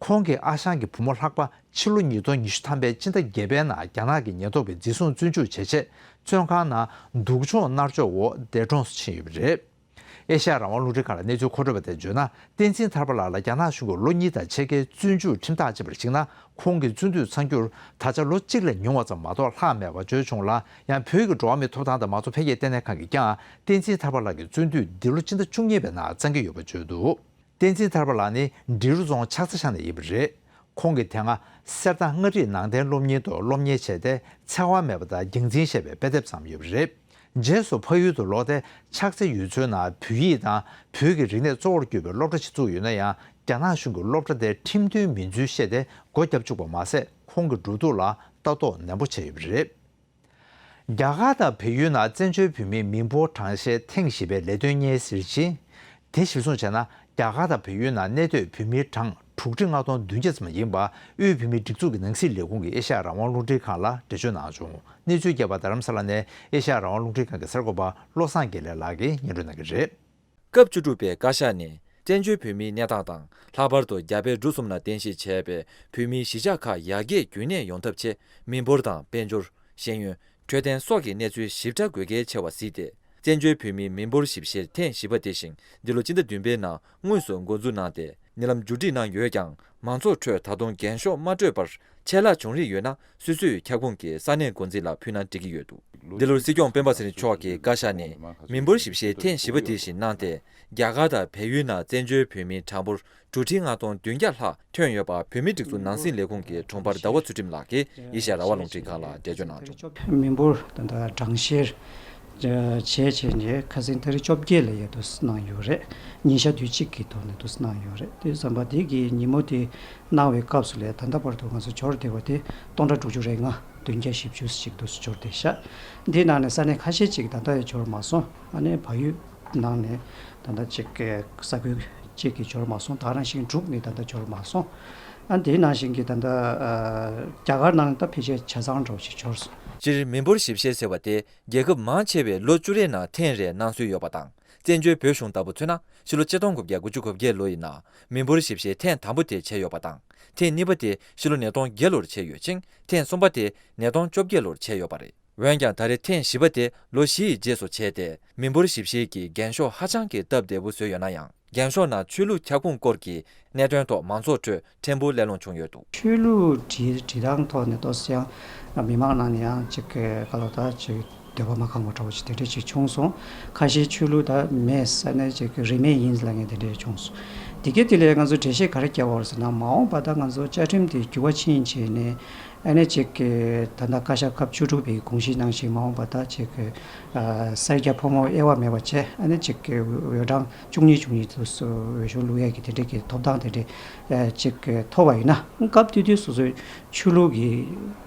ཁོང་གི་ཨ་ཞང་གི་བུ་མོ་ལྷག་པ་ཕྱི་ལོ་ཉིས་སྟོང་ཉི་ཤུ་ཐམ་པའི་ཕྱི་ཟླ་བརྒྱད་པའི་ནང་རྒྱ་ནག་གི་ཉེན་རྟོག་པས་འཛིན་བཟུང་བཙོན་འཇུག་བྱས་རྗེས། བཙོན་ཁང་ནང་སྡུག་སྦྱོང་མནར་གཅོད་འོག་འདས་གྲོངས་སུ་ཕྱིན་ཡོད་པ་རེད། ཨེ་ཤ་ཡ་རང་དབང་རླུང་འཕྲིན་ཁང་ལ་གནས་ཚུལ་མཁོ་སྤྲོད་པ་དེས་བརྗོད་ན། བསྟན་འཛིན་ཐར་པ་ལགས་ལ་རྒྱ་ནག་གཞུང་གིས་ལོ་གཉིས་དང་ཕྱེད་ཀའི་བཙོན་འཇུག་ཁྲིམས་ཐག་བཅད་པར་གཞིགས་ན། ཁོང་གི་བཙོན་འདུས་ཚང་རྒྱུར་ད་ཆ་ལོ་གཅིག་ལས་ཉུང་བ་ཙམ་མ་གཏོགས་ལྷག་མེད་པ་བརྗོད་བྱུང་ལ། ཡང་བོད་ཀྱི་འགྲོ་བ་མིའི་ཐོབ་ཐང་དང་མང་གཙོ་འཕེལ་རྒྱས་ལྟེ་གནས་ཁང་གིས་ཀྱང་བསྟན་འཛིན་ཐར་པ་ལགས་ཀྱི་བཙོན་འདུས་འདི་ལོ་སྤྱི་ཟླ་བཅུ་གཉིས་པའི་ནང་གཙང་གི་ཡོད་པ་བརྗོད་འདུག། བསྟན་འཛིན་ཐར་པ་ལགས་ནི་འབྲི་རུ་རྫོང་ཕྱག་འཚལ་ཤང་ནས་ཡིན་པ་རེད། ཁོང་གིས་དེ་སྔ་གསེར་ཐང་མངའ་རིས་ནང་བསྟན་སློབ་གཉེར་དུ་སློབ་གཉེར་བྱས་ཏེ། འཚེ་བ་མེད་པ་དང་རྒྱལ་མཚན་ཞེས་པའི་དཔེ་དེབ་བརྩམས་ཡོད་པ་རེད། རྗེས་སུ་ཕ་ཡུལ་དུ་ལོག་སྟེ། ཕྱག་འཚལ་ཡུལ་ཚོའི་ནང་བོད་ཡིག་དང་བོད་ཀྱི་རིག་གནས་གཙོ་བོར་གྱུར་པའི་སློབ་གྲྭ་ཞིག་བཙུགས་ཡོད་ན་ཡང་། རྒྱ་ནག་གཞུང་གིས་སློབ་གྲྭ་དེ་ཁྲིམས་མཐུན་མིན་ཚུལ་བཤད་དེ་སྒོ་བརྒྱབ་བཅུག་པ་མ་ཟད། ཁོང་གི་འགྲོ་འདུག་ལ་ལྟ་རྟོག་ནན་པོ་བྱས་ཡོད་པ་རེད། རྒྱ་གར་དང་བལ་ཡུལ་ནང་བཙན་བྱོལ་བོད་མིའི་མི་འབོར་གྲངས་བཤེར་ཐེངས་བཞི་པའི་ལས་དོན་སྙན་སེང་ཞིག། དེ་གཞིར་བཟུང་བྱས་ན། རྒྱ་གར་དང་བལ་ཡུལ་ནང་གནས་སྡོད་བོད་མིའི་གྲངས་དྲུག་ཁྲི་ལྔ་སྟོང་བདུན་བརྒྱ་ཙམ་ཡིན་པ། དབུས་བོད་མིའི་སྒྲིག་འཛུགས་ཀྱི་ནང་སྲིད་ལས་ཁུངས་ཀྱིས་ཨེ་ཤ་ཡ་རང་དབང་རླུང་འཕྲིན་ཁང་ལ་འགྲེལ་བརྗོད་གནང་བྱུང་། གནས་ཚུལ་རྒྱས་པ་རྡ་རམ་ས་ལ་ནས་ཨེ་ཤ་ཡ་རང་དབང་རླུང་འཕྲིན་ཁང་གི་གསར་འགོད་པ་བློ་བཟང་དགེ་ལེགས་ལགས་ཀྱིས་སྙན་སྒྲོན་གནང་གི་རེད། སྐབས་བཅུ་དྲུག་པའི་བཀའ་ཤག་ནས་བཙན་བྱོལ་བོད་མིའི་གནས་སྟངས་དང་། ལྷག་པར་དུ་རྒྱ་བལ་འབྲུག་གསུམ་ལ་རྟེན་གཞི་བྱས་པའི་བོད་མིའི་གཞིས་ཆགས་ཁག་ཡར་རྒྱས་རྒྱུན་གནས་ཡོང་ཐབས་ཆེད། མི་འབོར་དང་། དཔལ་འབྱོར། ཤེས་ཡོན། འཕྲོད་བསྟེན་སོགས་ཀྱི་གནས་ཚུལ་ཞིབ་ཕྲ་དགོས་གལ་ཆེ་བ་གཟིགས་ཏེ། བཙན་བྱོལ་བོད་མིའི་མི་འབོར་ཞིབ་བཤེར་ཐེངས་བཞི་པ་དེ་བཞིན་འདི་ལོ་སྤྱི་ཟླ་བདུན་པའི་ནང་དངོས་སུ་འགོ་འཛུགས་གནང་སྟེ། ཉེ་ལམ་མཇུག་སྒྲིལ་གནང་ཡོད་ཀྱང་། མང་ཚོགས་ཁྲོད་ད་དུང་འགན་ཤོག་མ་སྤྲོད་པར་ཆད་ལྷག་བྱུང་རིགས་ཡོད་ན། སོ་སོའི་ཁྱབ་ཁོངས་ཀྱི་ས་གནས་འགོ་འཛིན་ལ་ཕུལ་ན་འགྲིག་གི་ཡོད་འདུག། འདི་ལོར་སྲིད་སྐྱོང་སྤེན་པ་ཚེ་རིང་མཆོག་གིས་བཀའ་ཤག་ནས་མི་འབོར་ཞིབ་བཤེར་ཐེངས་བཞི་པ་དེ་བཞིན་གནང་སྟེ། རྒྱ་གར་དང་བལ་ཡུལ་ནང་བཙན་བྱོལ་བོད་མིའི་གྲངས་འབོར་དྲུག་ཁྲི་ལྔ་སྟོང་བདུན་བརྒྱ་ལྷག་ཐོན་ཡོད་པ། བོད་མིའི་སྒྲིག་འཛུགས་ནང་སྲིད་ལས་ཁུངས་ཀྱི་དྲུང་འཕར་ཟླ་བ་ཚུལ་ཁྲིམས་ལགས་ཀྱིས་ཨེ་ཤ་ཡ་རང་དབང་རླུང་འཕྲིན་ཁང་ལ་འགྲེལ་བརྗོད་གནང་བྱུང་། མི་འབོར་ད་ལྟ་གྲངས་བཤེར་བྱས་བྱས་ནས་ཁ་སང་ཏ་རིག་བཅོ་བརྒྱད་ལ་ཡ་དུ་གནང་ཡོད་རེད། ཉིན་ཞག་དུས་གཅིག་གི་ཐོག་ནས་དུ་གནང་ཡོད་རེད། དེ་ཙམ་པ་དེ་གི་ཉིན་མོ་དེ་གནང་བའི་སྐབས་སུ་ལས་ད་ལྟ་བར་དུ་ང་ཚོ་འབྱོར་བསྡད་པ་དེ་སྟོང་ཕྲག་དྲུག་ཅུ་རེ་ལྔ་བདུན་བརྒྱ་བཞི་བཅུ་ཞིག་དུ་འབྱོར་བསྡད་ཤག། འདིའི་ནང་ནས་ས་གནས་ཁ་ཤས་ཅིག་ད་ལྟ་ཡང་འབྱོར་མ་སོང་། ཨ་ནི་བལ་ཡུལ་ནང་ནས་ད་ལྟ་ཅིག་ས་ཁུལ་གཅིག་གི་འབྱོར་མ་སོང་། ད་རང་ཞིང་འབྲུག་ནས་ད་ལྟ་འབྱོར་མ་སོང་། ཨ་དེའི་ནང་བཞིན་གྱི་ད་ལྟ་རྒྱ་གར་ནང་ད་ཕལ་ཆེར་ཆ་ཚང་འདྲ་བོ་ཞིག་འབྱོར་སོང་། སྤྱིར་མི་འབོར་ཞིབ་བཤེར་ཟེར་བ་དེ་རྒྱལ་ཁབ་མང་ཆེ་བས་ལོ་བཅུ་རེའི་ནང་ཐེངས་རེ་གནང་སྲོལ་ཡོད་པ་དང་། བཙན་བྱོལ་བོད་གཞུང་ལྟ་བུ་མཚོན་ན། ཕྱི་ལོ་ཆིག་སྟོང་དགུ་བརྒྱ་དགུ་བཅུ་གོ་བརྒྱད་ལོ་ཡི་ནང་མི་འབོར་ཞིབ་བཤེར་ཐེངས་དང་པོ་དེ་བྱས་ཡོད་པ་དང་། ཐེངས་གཉིས་པ་དེ་ཕྱི་ལོ་ཉིས་སྟོང་བརྒྱད་ལོར་བྱས་ཡོད་ཅིང་། ཐེངས་གསུམ་པ་དེ་ཉིས་སྟོང་བཅོ་བརྒྱད་ལོར་བྱས་ཡོད་པ་རེད། འོན་ཀྱང་ད་རེས་ཐེངས་བཞི་པ་དེ་ལོ་བཞི་ཡི་རྗེས་སུ་བྱས་ཏེ། མི་འབོར་ཞིབ་བཤེར་གྱི་འགན་ཤོག་ཧ་ཅང་གི་སྟབས་བདེ་པོ་བཟོས་ཡོད་ན་ཡང་། འགན་ཤོག་ནང་ཆོས་ལུགས་ཁྱབ་ཁོངས་སྐོར་གྱི་གནད་དོན་ཐོག་མང་ཚོགས་ཁྲོད་ཕྲན་བུ་གླེང་སློང་བྱུང་ཡོད་འདུག། ཆོས་ལུགས་འབྲི་འབྲི་སྟངས་ཐོག་ནས་ཏོག་ཙམ་ཡང་མི་མང་ནང་ནས་ཡང་ཅིག་ག་ལ་ད་ཅིག་འདོད་པ་མ་ཁེངས་པ་འདྲ་བོ་ཅིག་དེ་འདྲ་ཅིག་བྱུང་སོང་། ཁ་ཤས་ཆོས་ལུགས་ད་མེད་ཟེར་ནས་ཅིག་རིས་མེད་ཡིན་ལབ་མཁན་དེ་འདྲ་བྱུང་སོང་། དེ་གའི་དེ་ལས་ང་ཚོ་འགྲེལ་བཤད་ག་རེ་བརྒྱབ་པ་རེད་ཟེར་ན། མ་འོངས་པ་ད་ང་ཚོ་བཅའ་ཁྲིམས་དེ་འགྱུར་བ་ཕྱིན་བྱས་ནས། ཨ་ནི་ཅིག་གི་ད་ལྟ་བཀའ་ཤག་སྐབས་བཅུ་དྲུག་པའི་དགོངས་གཞི་ནང་བཞིན་མ་འོངས་པ་ད་ཅིག་གི་ཨ་སེར་སྐྱ་ཕོ་མོ་དབྱེ་བ་མེད་པ་བྱས། ཨ་ནི་ཅིག་གི་འོས་གྲངས་བཅུ་གཉིས་བཅུ་གཉིས་དུ་འོས་ཤོག་བླུག་ཡས་ཀྱི་དེ་འདྲའི་གི་ཐོབ་ཐང་དེ་འདྲའི་ཨ་ཅིག་གི་ཐོབ་པ་ཡིན་ན། སྐབས་དེ་དུས་སོ་སོའི་ཆོས་ལུགས་ཀྱི་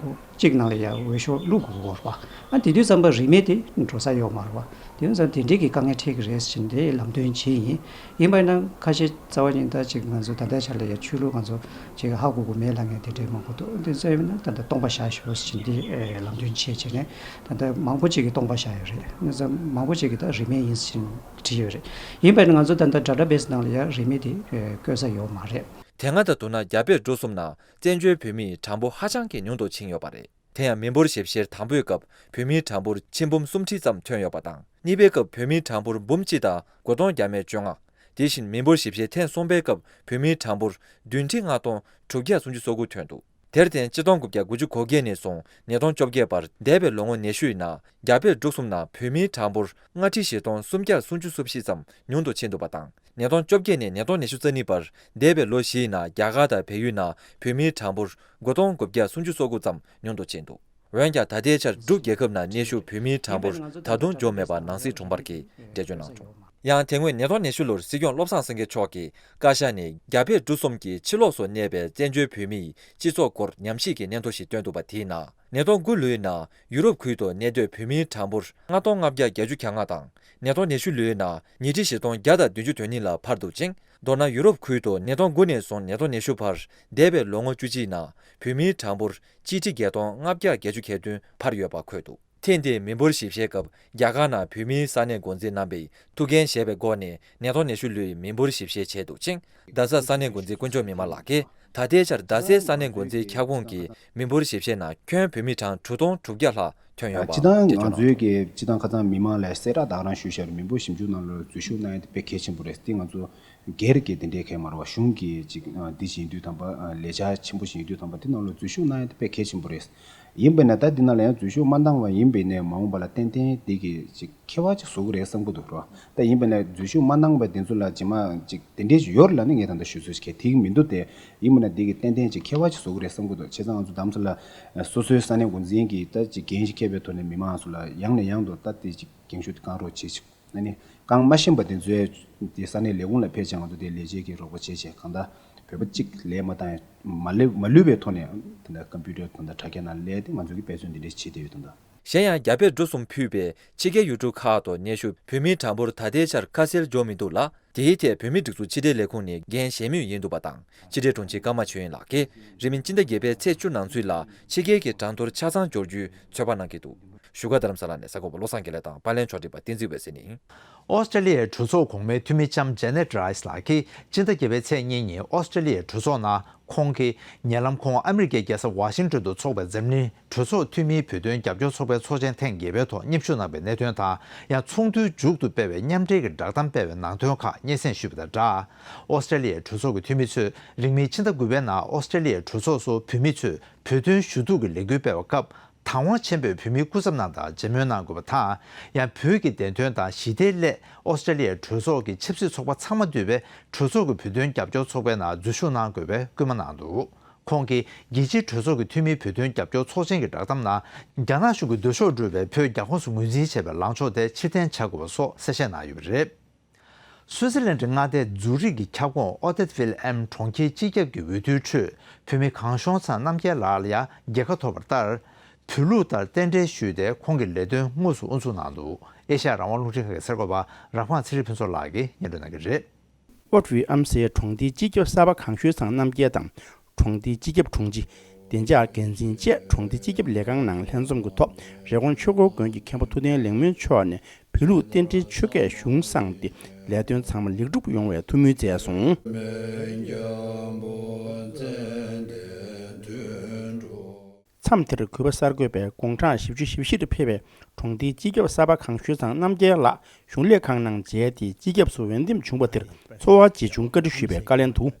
གཅིག་ནང་ལ་ཡ་འོས་ཤོག་བླུག་དགོས་ཀྱི་ཡོད་རེད་པ། ཨ་དེ་དུས་ཙམ་པ་རིས་མེད་དེ་འགྲོ་ས་ཡོད་མ་རེད་པ། དེ་ཡིན་ཙང་དེ་འདྲའི་གི་དཀའ་ངལ་འཕྲད་ཀྱི་རེད་ཟེར་བྱས་ནས་དེ་ལམ་སྟོན་བྱས་ཡིན། ཡིན་པ་ཡིན་ན་ཁ་ཤས་རྩ་བ་ཉིད་ད་ཅིག་ང་ཚོ་ད་ལྟའི་ཆ་ལ་ཡ་ཆོས་ལུགས་ང་ཚོ་ཅིག་ཧ་གོ་གི་མེད་ལབ་མཁན་དེ་འདྲའི་མང་པོ་འདུག། དེ་ཚོ་ཡིན་ན་ད་ལྟ་སྟོང་པ་བཞག་ཤོག་ཟེར་བྱས་ནས་དེ་ལམ་སྟོན་བྱས་བྱས་ནས། ད་ལྟ་མང་པོ་ཅིག་གིས་སྟོང་པ་བཞག་ཡོད་རེད། ང་ཚོ་མང་པོ་ཅིག་གིས་ད་རིས་མེད་ཡིན་ཟེར་བྲིས་ཡོད་རེད། ཡིན་པ་ཡིན་ན་ང་ཚོ་ད་ལྟ་ཌེ་ཊ་བེ་སི་ནང་ལ་ཡ་རིས་མེད་དེ་བཀོད་ས་ཡོད་མ་རེད། དེ་སྔ་དང་བསྡུར་ན་རྒྱ་བལ་འབྲུག་གསུམ་ནང་བཙན་བྱོལ་བོད་མིའི་གྲངས་འབོར་ཧ་ཅང་གི་ཉུང་དུ་ཕྱིན་ཡོད་པ་རེད། དེ་ཡང་མི་འབོར་ཞིབ་བཤེར་དང་པོའི་སྐབས་བོད་མིའི་གྲངས་འབོར་ཆིག་འབུམ་སུམ་ཁྲི་ཙམ་ཐོན་ཡོད་པ་དང་། གཉིས་པའི་སྐབས་བོད་མིའི་གྲངས་འབོར་འབུམ་གཅིག་དང་དགུ་སྟོང་བརྒྱ་མེད་བཅོ་ལྔ། དེ་བཞིན་མི་འབོར་ཞིབ་བཤེར་ཐེངས་གསུམ་པའི་སྐབས་བོད་མིའི་གྲངས་འབོར་བདུན་ཁྲི་ལྔ་སྟོང་དྲུག་བརྒྱ་སུམ་ཅུ་སོ་དགུ་ཐོན་འདུག། དེར་བརྟེན་ཆིག་སྟོང་དགུ་བརྒྱ་དགུ་བཅུ་གོ་བརྒྱད་ནས་བཟུང་ཉིས་སྟོང་བཅོ་བརྒྱད་བར་འདས་པའི་ལོ་ངོ་ཉི་ཤུ་ཡི་ནང་རྒྱ་བལ་འབྲུག་གསུམ་ནང་བོད་མིའི་གྲངས་འབོར་ལྔ་ཁྲི་བཞི་སྟོང་སུམ་བརྒྱ་སུམ་ཅུ་སོ་བཞི་ཙམ་ཉུང་དུ་ཕྱིན་འདུག་པ་དང་། ཉིས་སྟོང་བཅོ་བརྒྱད་ནས་ཉིས་སྟོང་ཉི་ཤུ་རྩ་གཉིས་བར་འདས་པའི་ལོ་བཞི་ཡི་ནང་རྒྱ་གར་དང་བལ་ཡུལ་ནང་བོད་མིའི་གྲངས་འབོར་དགུ་སྟོང་དགུ་བརྒྱ་སུམ་ཅུ་སོ་དགུ་ཙམ་ཉུང་དུ་ཕྱིན་འདུག། འོན་ཀྱང་ད་ལྟའི་ཆར་འབྲུག་རྒྱལ་ཁབ་ནང་གནས་བཞུགས་བོད་མིའི་གྲངས་འབོར་ད་དུང་འབྱོར་མེད་པ་ནང་སྲིད་དྲུང་འཕར་གྱིས་འགྲེལ་བརྗོད་གནང་བྱུང་། ཡང་། དེ་སྔོན་ཉིས་སྟོང་ཉི་ཤུ་ལོར་སྲིད་སྐྱོང་བློ་བཟང་སེང་གེ་མཆོག་གིས་བཀའ་ཤག་ནས་རྒྱ་བལ་འབྲུག་གསུམ་གྱི་ཕྱི་ལོགས་སུ་གནས་པའི་བཙན་བྱོལ་བོད་མིའི་སྤྱི་ཚོགས་སྐོར་ཉམས་ཞིབ་ཀྱི་སྙན་ཐོ་ཞིག་བཏོན་འདུག་པ། དེའི་ནང་། ཉིས་སྟོང་དགུ་ལོའི་ནང་ཡུ་རོབ་ཁུལ་དུ་གནས་སྡོད་བོད་མིའི་གྲངས་འབོར་ལྔ་སྟོང་ལྔ་བརྒྱ་བརྒྱད་ཅུ་གྱ་ལྔ་དང་། ཉིས་སྟོང་ཉི་ཤུ་ལོའི་ནང་ཉིས་ཁྲི་བཞི་སྟོང་བརྒྱ་དང་བདུན་ཅུ་དོན་གཉིས་ལ་འཕར་འདུག་ཅིང་། མདོར་ན། ཡུ་རོབ་ཁུལ་དུ་ཉིས་སྟོང་དགུ་ནས་བཟུང་ཉིས་སྟོང་ཉི་ཤུ་བར་འདས་པའི་ལོ་ངོ་བཅུ་གཅིག་ནང་བོད་མིའི་གྲངས་འབོར་གཅིག་ཁྲི་བརྒྱད་སྟོང་ལྔ་བརྒྱ་བརྒྱད་ཅུ་གྱ་བདུན་འཕར་ཡོད་པ་འཁོད་འདུག་ཐེངས་འདིའི་མི་འབོར་ཞིབ་བཤེར་སྐབས། རྒྱ་གར་ནང་བོད་མིའི་ས་གནས་འགོ་འཛིན་རྣམ་པས་ཐུགས་འགན་བཞེས་པའི་སྒོ་ནས་ཉིས་སྟོང་ཉི་ཤུ་ལོའི་མི་འབོར་ཞིབ་བཤེར་བྱས་འདུག་ཅིང་། རྡ་ས་ས་གནས་འགོ་འཛིན་དཀོན་མཆོག་མི་དམངས་ལགས་ཀྱིས། ད་ལྟའི་ཆར་རྡ་སའི་ས་གནས་འགོ་འཛིན་ཁྱབ་ཁོངས་ཀྱི་མི་འབོར་ཞིབ་བཤེར་ནང་ཁྱོན་བོད་མི་གྲངས་དྲུག་སྟོང་དྲུག་བརྒྱ་ལྷག་ཐོན་ཡོད་པ་སྤྱི་བཏང་ང་ཚོའི་གི་སྤྱི་བཏང་ཁ་སང་མི་མང་ལ་གསལ་བསྒྲགས་ད་ག་རང་ཞུས་བཞག་རེད། མི་འབོར་ཞིབ་འཇུག་ནང་ལ་འཛུལ་ཞུགས་གནང་ཡ་དེ་དཔེ་གལ་ཆེན་པོ་རེད། དེ་ང་ཚོ་སྒེར་གྱི་དེ་འདྲའི་གལ་མ་རེད་བ། གཞུང་གི་ཅིག་འདི་ཞིག་ཡིན་དུས་ཙམ་པ་ལས་འཆར་ཆེན་པོ་ཞིག་ཡིན་དུས་ཙམ་པ་དེ་ནང་ལ་འཛུལ་ཞུགས་གནང་ཡ་དེ་དཔེ་གལ་ཆེན་པོ་རེད། ཡིན་པས་ན་ད་འདི་ནང་ལ་ཡང་འཛུལ་ཞུགས་མ་གནང་བ་ཡིན་པས་ནས་མ་འོངས་པ་ལ་ཏན་ཏན་འདི་གི་ཅིག་ཁྱད་པར་ཅིག་བཟོ་གི་རེད་བསམ་གི་འདུག་ར། ད་ཡིན་པས་ན་འཛུལ་ཞུགས་མ་གནང་བའི་དེ་ཚོ་ལ་རྗེས་མ་ཅིག་དེ་འདྲའི་ཞིག་ཡོད་རེད་ལབ་ན་ངས་ད་ལྟ་ཞུ་ཚོད་ཅིག་གལ་ཐིག་མི་འདུག་སྟེ། ཡིན་པས་ན་འདི་གི་ཏན་ཏན་ཅིག་ཁྱད་པར་ཅིག་བཟོ་གི་རེད་བསམ་གི་འདུག་བྱས་ཙང་ང་ཚོ་རྡ་རམ་ས་ལ་སོ་སོའི་ས་གནས་འགོ་འཛིན་གྱིས་ད་ཅིག་འགན་ཞིག་འཁྱེར་བའི་ཐོག་ནས་མི་མང་ཚོ་ལ་ཡང་ནས་ཡང་དུ་ད་དེ་ཅིག་འགན་ཤུགས་དེ་བསྐང་རོགས་བྱེད་ཅིག་ཨ་ནི་བསྐང་མ་ཤེས་པ་དེ་ཚོའི་དེ་ས་གནས་ལས་ཁུངས་ལ་ཕེབས་བྱས་ང་ཚོ་དེ་ལས་བྱེད་ཀྱི་རོགས་པ་བྱེད་བྱས་གང་ལྟར་བོད་པ་གཅིག་ལས་མ་བཏང་ཡ་མ་ལུས་མ་ལུས་པའི་ཐོག་ནས་ད་ལྟ་ཀམ་པུ་ཊར་དང་ད་དྲ་རྒྱ་ནང་སླེབས་ཏེ་ང་ཚོ་གིས་དཔེ་མཚོན་འདི་འདྲས་བྱེད་བསྡད་ཡོད་དོན་དག་གཞན་ཡང་། རྒྱ་བལ་འབྲུག་གསུམ་ཕུད་པའི་ཕྱི་རྒྱལ་ཡུལ་གྲུ་ཁག་ཏུ་གནས་བཞུགས་བོད་མིའི་གྲངས་འབོར་ད་ལྟའི་ཆར་ཁ་གསལ་འབྱོར་མི་འདུག་ལ། དེའི་ཐད་བོད་མིའི་སྒྲིག་འཛུགས་ཕྱི་དྲིལ་ལས་ཁུངས་ནས་འགན་བཞེས་མུས་ཡིན་འདུག་པ་དང་། ཕྱི་དྲིལ་དྲུང་ཆེ་ཀརྨ་ཆོས་དབྱིངས་ལགས་ཀྱིས་རིང་མིན་སྤྱི་ཟླ་བརྒྱད་པའི་ཚེས་བཅུ་ནང་ཚུད་ལ་ཕྱི་རྒྱལ་གྱི་གྲངས་ཐོར་ཆ་ཚང་འབྱོར་རྒྱུའི་ཚོད་དཔག་གནང་གི་འདུག་བཞུགས་སྒར་རྡ་རམ་ས་ལ་ནས་གསར་འགོད་པ་བློ་བཟང་དགེ་ལེགས་དང་པར་ལེན་ཕྱོགས་སྒྲིག་པ་བསྟན་འཛིན་འོད་ཟེར་ནས། ཨོ་སི་ཀྲེ་ལི་ཡའི་གྲོས་ཚོགས་གོང་མའི་འཐུས་མི་ལྕམ་ཇེ་ནེ་ཊི་རའི་སི་ལགས་ཀྱིས་སྤྱི་ཟླ་བརྒྱད་པའི་ཚེས་གཉིས་ཉིན་ཨོ་སི་ཀྲེ་ལི་ཡའི་གྲོས་ཚོགས་ནང་ཁོང་གིས་ཉེ་ལམ་ཁོང་ཨ་མི་རི་ཀའི་རྒྱལ་ས་ཝ་ཤིང་ཏོན་དུ་འཚོགས་པའི་འཛམ་གླིང་གྲོས་ཚོགས་འཐུས་མིའི་བོད་དོན་རྒྱབ་སྐྱོར་ཚོགས་པའི་ཚོགས་ཆེན་ཐེངས་བརྒྱད་པའི་ཐོག་མཉམ་ཞུགས་གནང་བའི་གནད་དོན་དང་། ཡང་ཚོགས་འདུའི་མཇུག་ཏུ་སྤེལ་བའི་མཉམ་འབྲེལ་གྱི་བསྒྲགས་གཏམ་སྤེལ་བའི་ནང་དོན་ཁག་སྙན་སེང་ཞུས་པ་དང་སྦྲགས། ཨོ་སི་ཀྲེ་ལི་ཡའི་གྲོས་ཚོགས་ཀྱི་འཐུས་མི་ཚོས་རིང་མིན་ཕྱི་ཟླ་དགུ་པའི་ནང་ཨོ་སི་ཀྲེ་ལི་ཡའི་གྲོས་ཚོགས་སུ་བོད་མི་ཚོས་བོད་དོན་ཞུ་གཏུག་གི་ལས་འགུལ་སྤེལ་བའི་སྐབས། དང་བ་ཆེན་པོས་བོད་མིའི་སྐུ་ཚབ་རྣམས་དང་མཇལ་མོལ་གནང་དགོས་པ་དང་། ཡང་བོད་ཀྱི་བདེན་དོན་དང་ཞི་བདེའི་སླད་ཨོ་སི་ཀྲེ་ལི་ཡའི་གྲོས་ཚོགས་ཀྱི་ཆབ་སྲིད་ཚོགས་པ་ཚང་མ་འདུས་པའི་གྲོས་ཚོགས་ཀྱི་བོད་དོན་རྒྱབ་སྐྱོར་ཚོགས་པའི་ནང་འཛུལ་ཞུགས་གནང་དགོས་པའི་སྐུལ་མ་གནང་འདུག་ཁོང་གིས་རྒྱལ་སྤྱིའི་གྲོས་ཚོགས་ཀྱི་འཐུས་མིའི་བོད་དོན་རྒྱབ་སྐྱོར་ཚོགས་ཆེན་གྱི་བསྒྲགས་གཏམ་ནང་། རྒྱ་ནག་གཞུང་གི་འདུ་ཤོག་འགྲུལ་བའི་བོད་རྒྱ་ཁོངས་སུ་ངོས་འཛིན་བྱས་པའི་ལངས་ཕྱོགས་དེ་ཕྱིར་འཐེན་བྱ་དགོས་པ་སོགས་གསལ་བཤད་གནང་ཡོད་པ་རེད། སུའུ་ཙི་ལན་གྱི་མངའ་སྡེ་ཛུ་རིག་གི་ཁྱབ་ཁོངས་ཨོ་ཏེ་ཏི་ཝིལ་ཨེམ་གྲོང་ཁྱེར་སྤྱི་ཁྱབ་ཀྱི་འོས་བསྡུའི་ཁྲོད་བོད་མི་གངས་ཤོང་ཚང་རྣམ་རྒྱལ་ལགས་ལ་ཡང་རྒྱལ་ཁ་ཐོབ་པ་ལྟར། བོད་ལུགས་ལྟར་རྟེན་འབྲེལ་ཞུས་ཏེ་ཁོང་གི་ལས་དོན་དངོས་སུ་དབུ་འཛུགས་གནང་འདུག་ཨེ་ཤ་ཡ་རང་དབང་རླུང་འཕྲིན་ཁང་གི་གསར་འགོད་པ་རང་དབང་ཚེ་རིང་ཕུན་ཚོགས་ལགས་ཀྱིས་སྙན་སྒྲོན་གནང་གི་རེད། ཨོ་ཏི་ཝི་ཨམ་སའི་གྲོང་སྡེའི་སྤྱི་ཁྱབ་གསར་པ་གངས་ཤུལ་ཚང་རྣམ་རྒྱལ་དང་། གྲོང་སྡེའི་སྤྱི་ཁྱབ་དྲུང་ཆེ། བདེ་འཇགས་འགན་འཛིན་བཅས་གྲོང་སྡེའི་སྤྱི་ཁྱབ་ལས་ཁང་ནང་ལྷན་འཛོམས་ཀྱི་ཐོག་རི་ཀོན་ཆོས་འཁོར་དགོན་གྱི་མཁན་པོ་ཐུབ་བསྟན་ལེགས་སྨོན་མཆོག་ནས་བོད་ལུགས་རྟེན་འབྲེལ་ཆོས་སྐད་གཞུང་བསྲངས་ཏེ་ལས་དོན་ཚང་མ་ལེགས་གྲུབ་ཡོང་བའི་ཐུགས་སྨོན་བསྩལ་སོང་། མཚམས་དེར་གུས་པ་གསར་འགོད་པས་དགུང་གྲངས་བཞི་བཅུ་ཞེ་བཞི་ལ་ཕེབས་པའི་གྲོང་སྡེའི་སྤྱི་ཁྱབ་གསར་པ་གངས་ཤུལ་ཚང་རྣམ་རྒྱལ་ལགས་གཞུང་ལས་ཁང་ནང་མཇལ་ཏེ་སྤྱི་ཁྱབ་སུ་འོས་འདེམས་བྱུང་བ་དེར་ཚོར་བ་ཇི་བྱུང་བཀའ་འདྲི་ཞུས་པའི་བཀའ་ལན་དུ།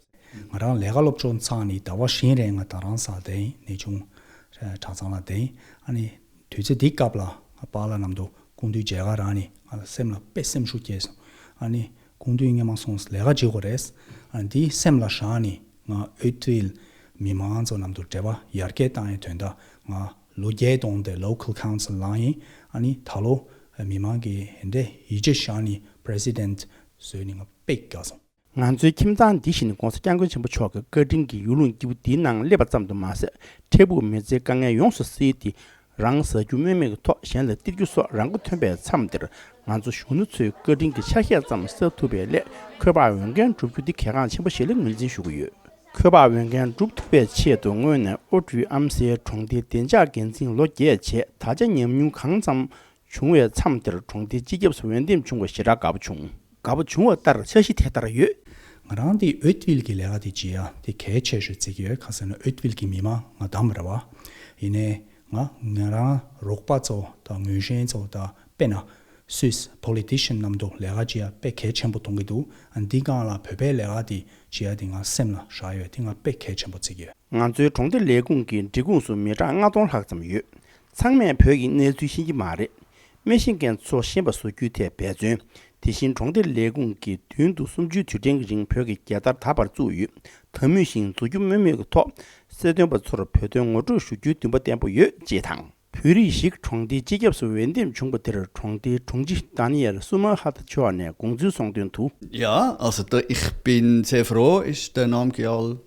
ང་རང་ལས་ཀ་སློབ་སྦྱོང་ཚར་ནས་ཟླ་བ་བཞི་རིང་ང་རྡ་རམ་ས་ལ་བསྡད་ཡིན། གནས་ཆུང་གྲྭ་ཚང་ལ་བསྡད་ཡིན། ཨ་ནི་དུས་ཚོད་འདི་སྐབས་ལ་པཱ་ལགས་རྣམས་དང་སྐུ་མདུན་མཇལ་ཁ་རག་ནས་ང་ལ་སེམས་ལ་དཔེ་སེམས་ཤུགས་སྐྱེས་སོང་། ཨ་ནི་སྐུ་མདུན་སྔོན་མ་སོང་ལས་ཀ་བྱེད་དགོས་རེད། ཨ་ནི་འདི་སེམས་ལ་བཞག་ནས་ང་ཨོ་ཏི་ཝིལ་མི་མང་ཚོ་རྣམས་དང་འབྲེལ་བ་ཡར་རྒྱས་བཏང་ཡའི་དོན་དག་ང་ལོ་བརྒྱད་བཏང་སྟེ་local council ལངས་ཡིན། ཨ་ནི་ད་ལོ་མི་མང་གིས་དེ་འདྲའི་ཡིད་ཆེས་བཞག་ནས་president བཟོས་ནས་ང་དཔེ་དགའ་སོང་། ང་ཚོའི་ཁྱིམ་ཚང་འདི་བཞིན་༸གོང་ས་༸སྐྱབས་མགོན་ཆེན་པོ་མཆོག་གི་བཀའ་དྲིན་གྱི་ཡུལ་ལུང་སྐྱིད་པོ་འདིའི་ནང་སླེབས་པ་ཙམ་དུ་མ་ཟད། འཕྲལ་ཕུགས་མི་ཚེའི་དཀའ་ངལ་ཡོངས་སུ་སེལ་ཏེ། རང་ཟ་རྒྱུ་སྨོས་མེད་ཀྱི་ཐོག་གཞན་ལ་སྟེར་རྒྱུ་སོགས་རང་མགོ་ཐོན་པའི་མཚམས་འདིར། ང་ཚོ་གཞོན་ནུ་ཚོའི་བཀའ་དྲིན་གྱི་ཆ་ཤས་ཙམ་བསགས་ཐུབ་པའི་སླད། འཁོས་དཔག་འོས་འགན་བསྒྲུབ་རྒྱུ་འདི་གལ་འགངས་ཆེན་པོ་ཞིག་ལ་ངོས་འཛིན་ཞུ་གི་ཡོད། འཁོས་དཔག་འོས་འགན་བསྒྲུབ་ཐུབ་པའི་ཆེད་དུ་སྔོན་ནས་ཨོ་ཏི་ཝི་ཨམ་སའི་གྲོང་སྡེའི་བདེ་འཇགས་འགན་འཛིན་ལོ་བརྒྱད་བྱས། ད་ཆ་ཉམས་མྱོང་གང་ཙམ་བྱུང་བའི་མཚམས་དེར་གྲོང་སྡེའི་སྤྱི་ཁྱབ་སུ་འོས་འདེམས་བྱུང་བ་ཞེ་དྲག་དགའ་པོ་བྱུང་། དགའ་པོ་བྱུང་བ་ལྟར་འཆར་གཞི་དེ་ལྟར་ཡོད། ང་རང་དེ་ཨོ་ཏི་ཝིལ་གྱི་ལས་ཀ་དེ་བྱེད་ཡ་དེ་གལ་ཆེ་ཤོས་བརྩི་གི་ཡོད། ག་ཟེར་ན་ཨོ་ཏི་ཝིལ་གྱི་མི་མང་ང་དམ་རེད་བ། ཡིན་ནའི་ང་ང་རང་རོགས་པ་ཚོ་དང་ངོས་ཤན་ཚོ་དང་དཔེར་ན་སུད་སི་politician རྣམས་དང་ལས་ཀ་བྱེད་ཡ་དཔེ་གལ་ཆེན་པོ་མཐོང་གི་འདུག་ཨ་འདི་སྒང་ལ་བོད་པའི་ལས་ཀ་དེ་བྱེད་ཡ་དེ་ང་སེམས་ལ་བཞག་ཡོད། དེ་ང་དཔེ་གལ་ཆེན་པོ་བརྩི་གི་ཡོད། ང་ཚོའི་གྲོང་སྡེ་ལས་ཁུངས་ཀྱི་སྒྲིག་ཁོངས་སུ་མི་གྲངས་ལྔ་སྟོང་ལྷག་ཙམ་ཡོད། ཚང་མས་བོད་ཀྱི་གནས་ཚུལ་ཤེས་ཀྱི་མ་རེད། མི་ཤེས་མཁན་ཚོ་ཤེས་པ་བཟོ་རྒྱུའི་ཐད་འབད་བརྩོན། དེ་བཞིན་གྲོང་སྡེ་ལས་ཁུངས་ཀྱིས་མདུན་དུ་སུམ་ཅུའི་དུས་དྲན་གྱི་རིང་བོད་ཀྱི་རྒྱལ་དར་ད་བར་བཙུགས་ཡོད། ད་མུས་བཞིན་འཛུགས་སྐྱོང་དམོད་མོས་ཀྱི་ཐོག་སྲིད་དོན་པ་ཚོར་བོད་དོན་ངོ་སྤྲོད་ཞུ་རྒྱུའི་འདུན་པ་བརྟན་པོ་ཡོད་ཅེས་དང་། བོད་རིགས་ཤིག་གྲོང་སྡེའི་སྤྱི་ཁྱབ་སུ་འོས་འདེམས་བྱུང་བ་དེར་གྲོང་སྡེའི་དྲུང་ཆེ་ད་ནི་ཡལ་སུ་མ་ཧ་ཐ་མཆོག་ནས་དགོངས་ཚུལ་གསུངས་དོན་དུ། Ja, also da, ich bin sehr froh, ist der Name Geal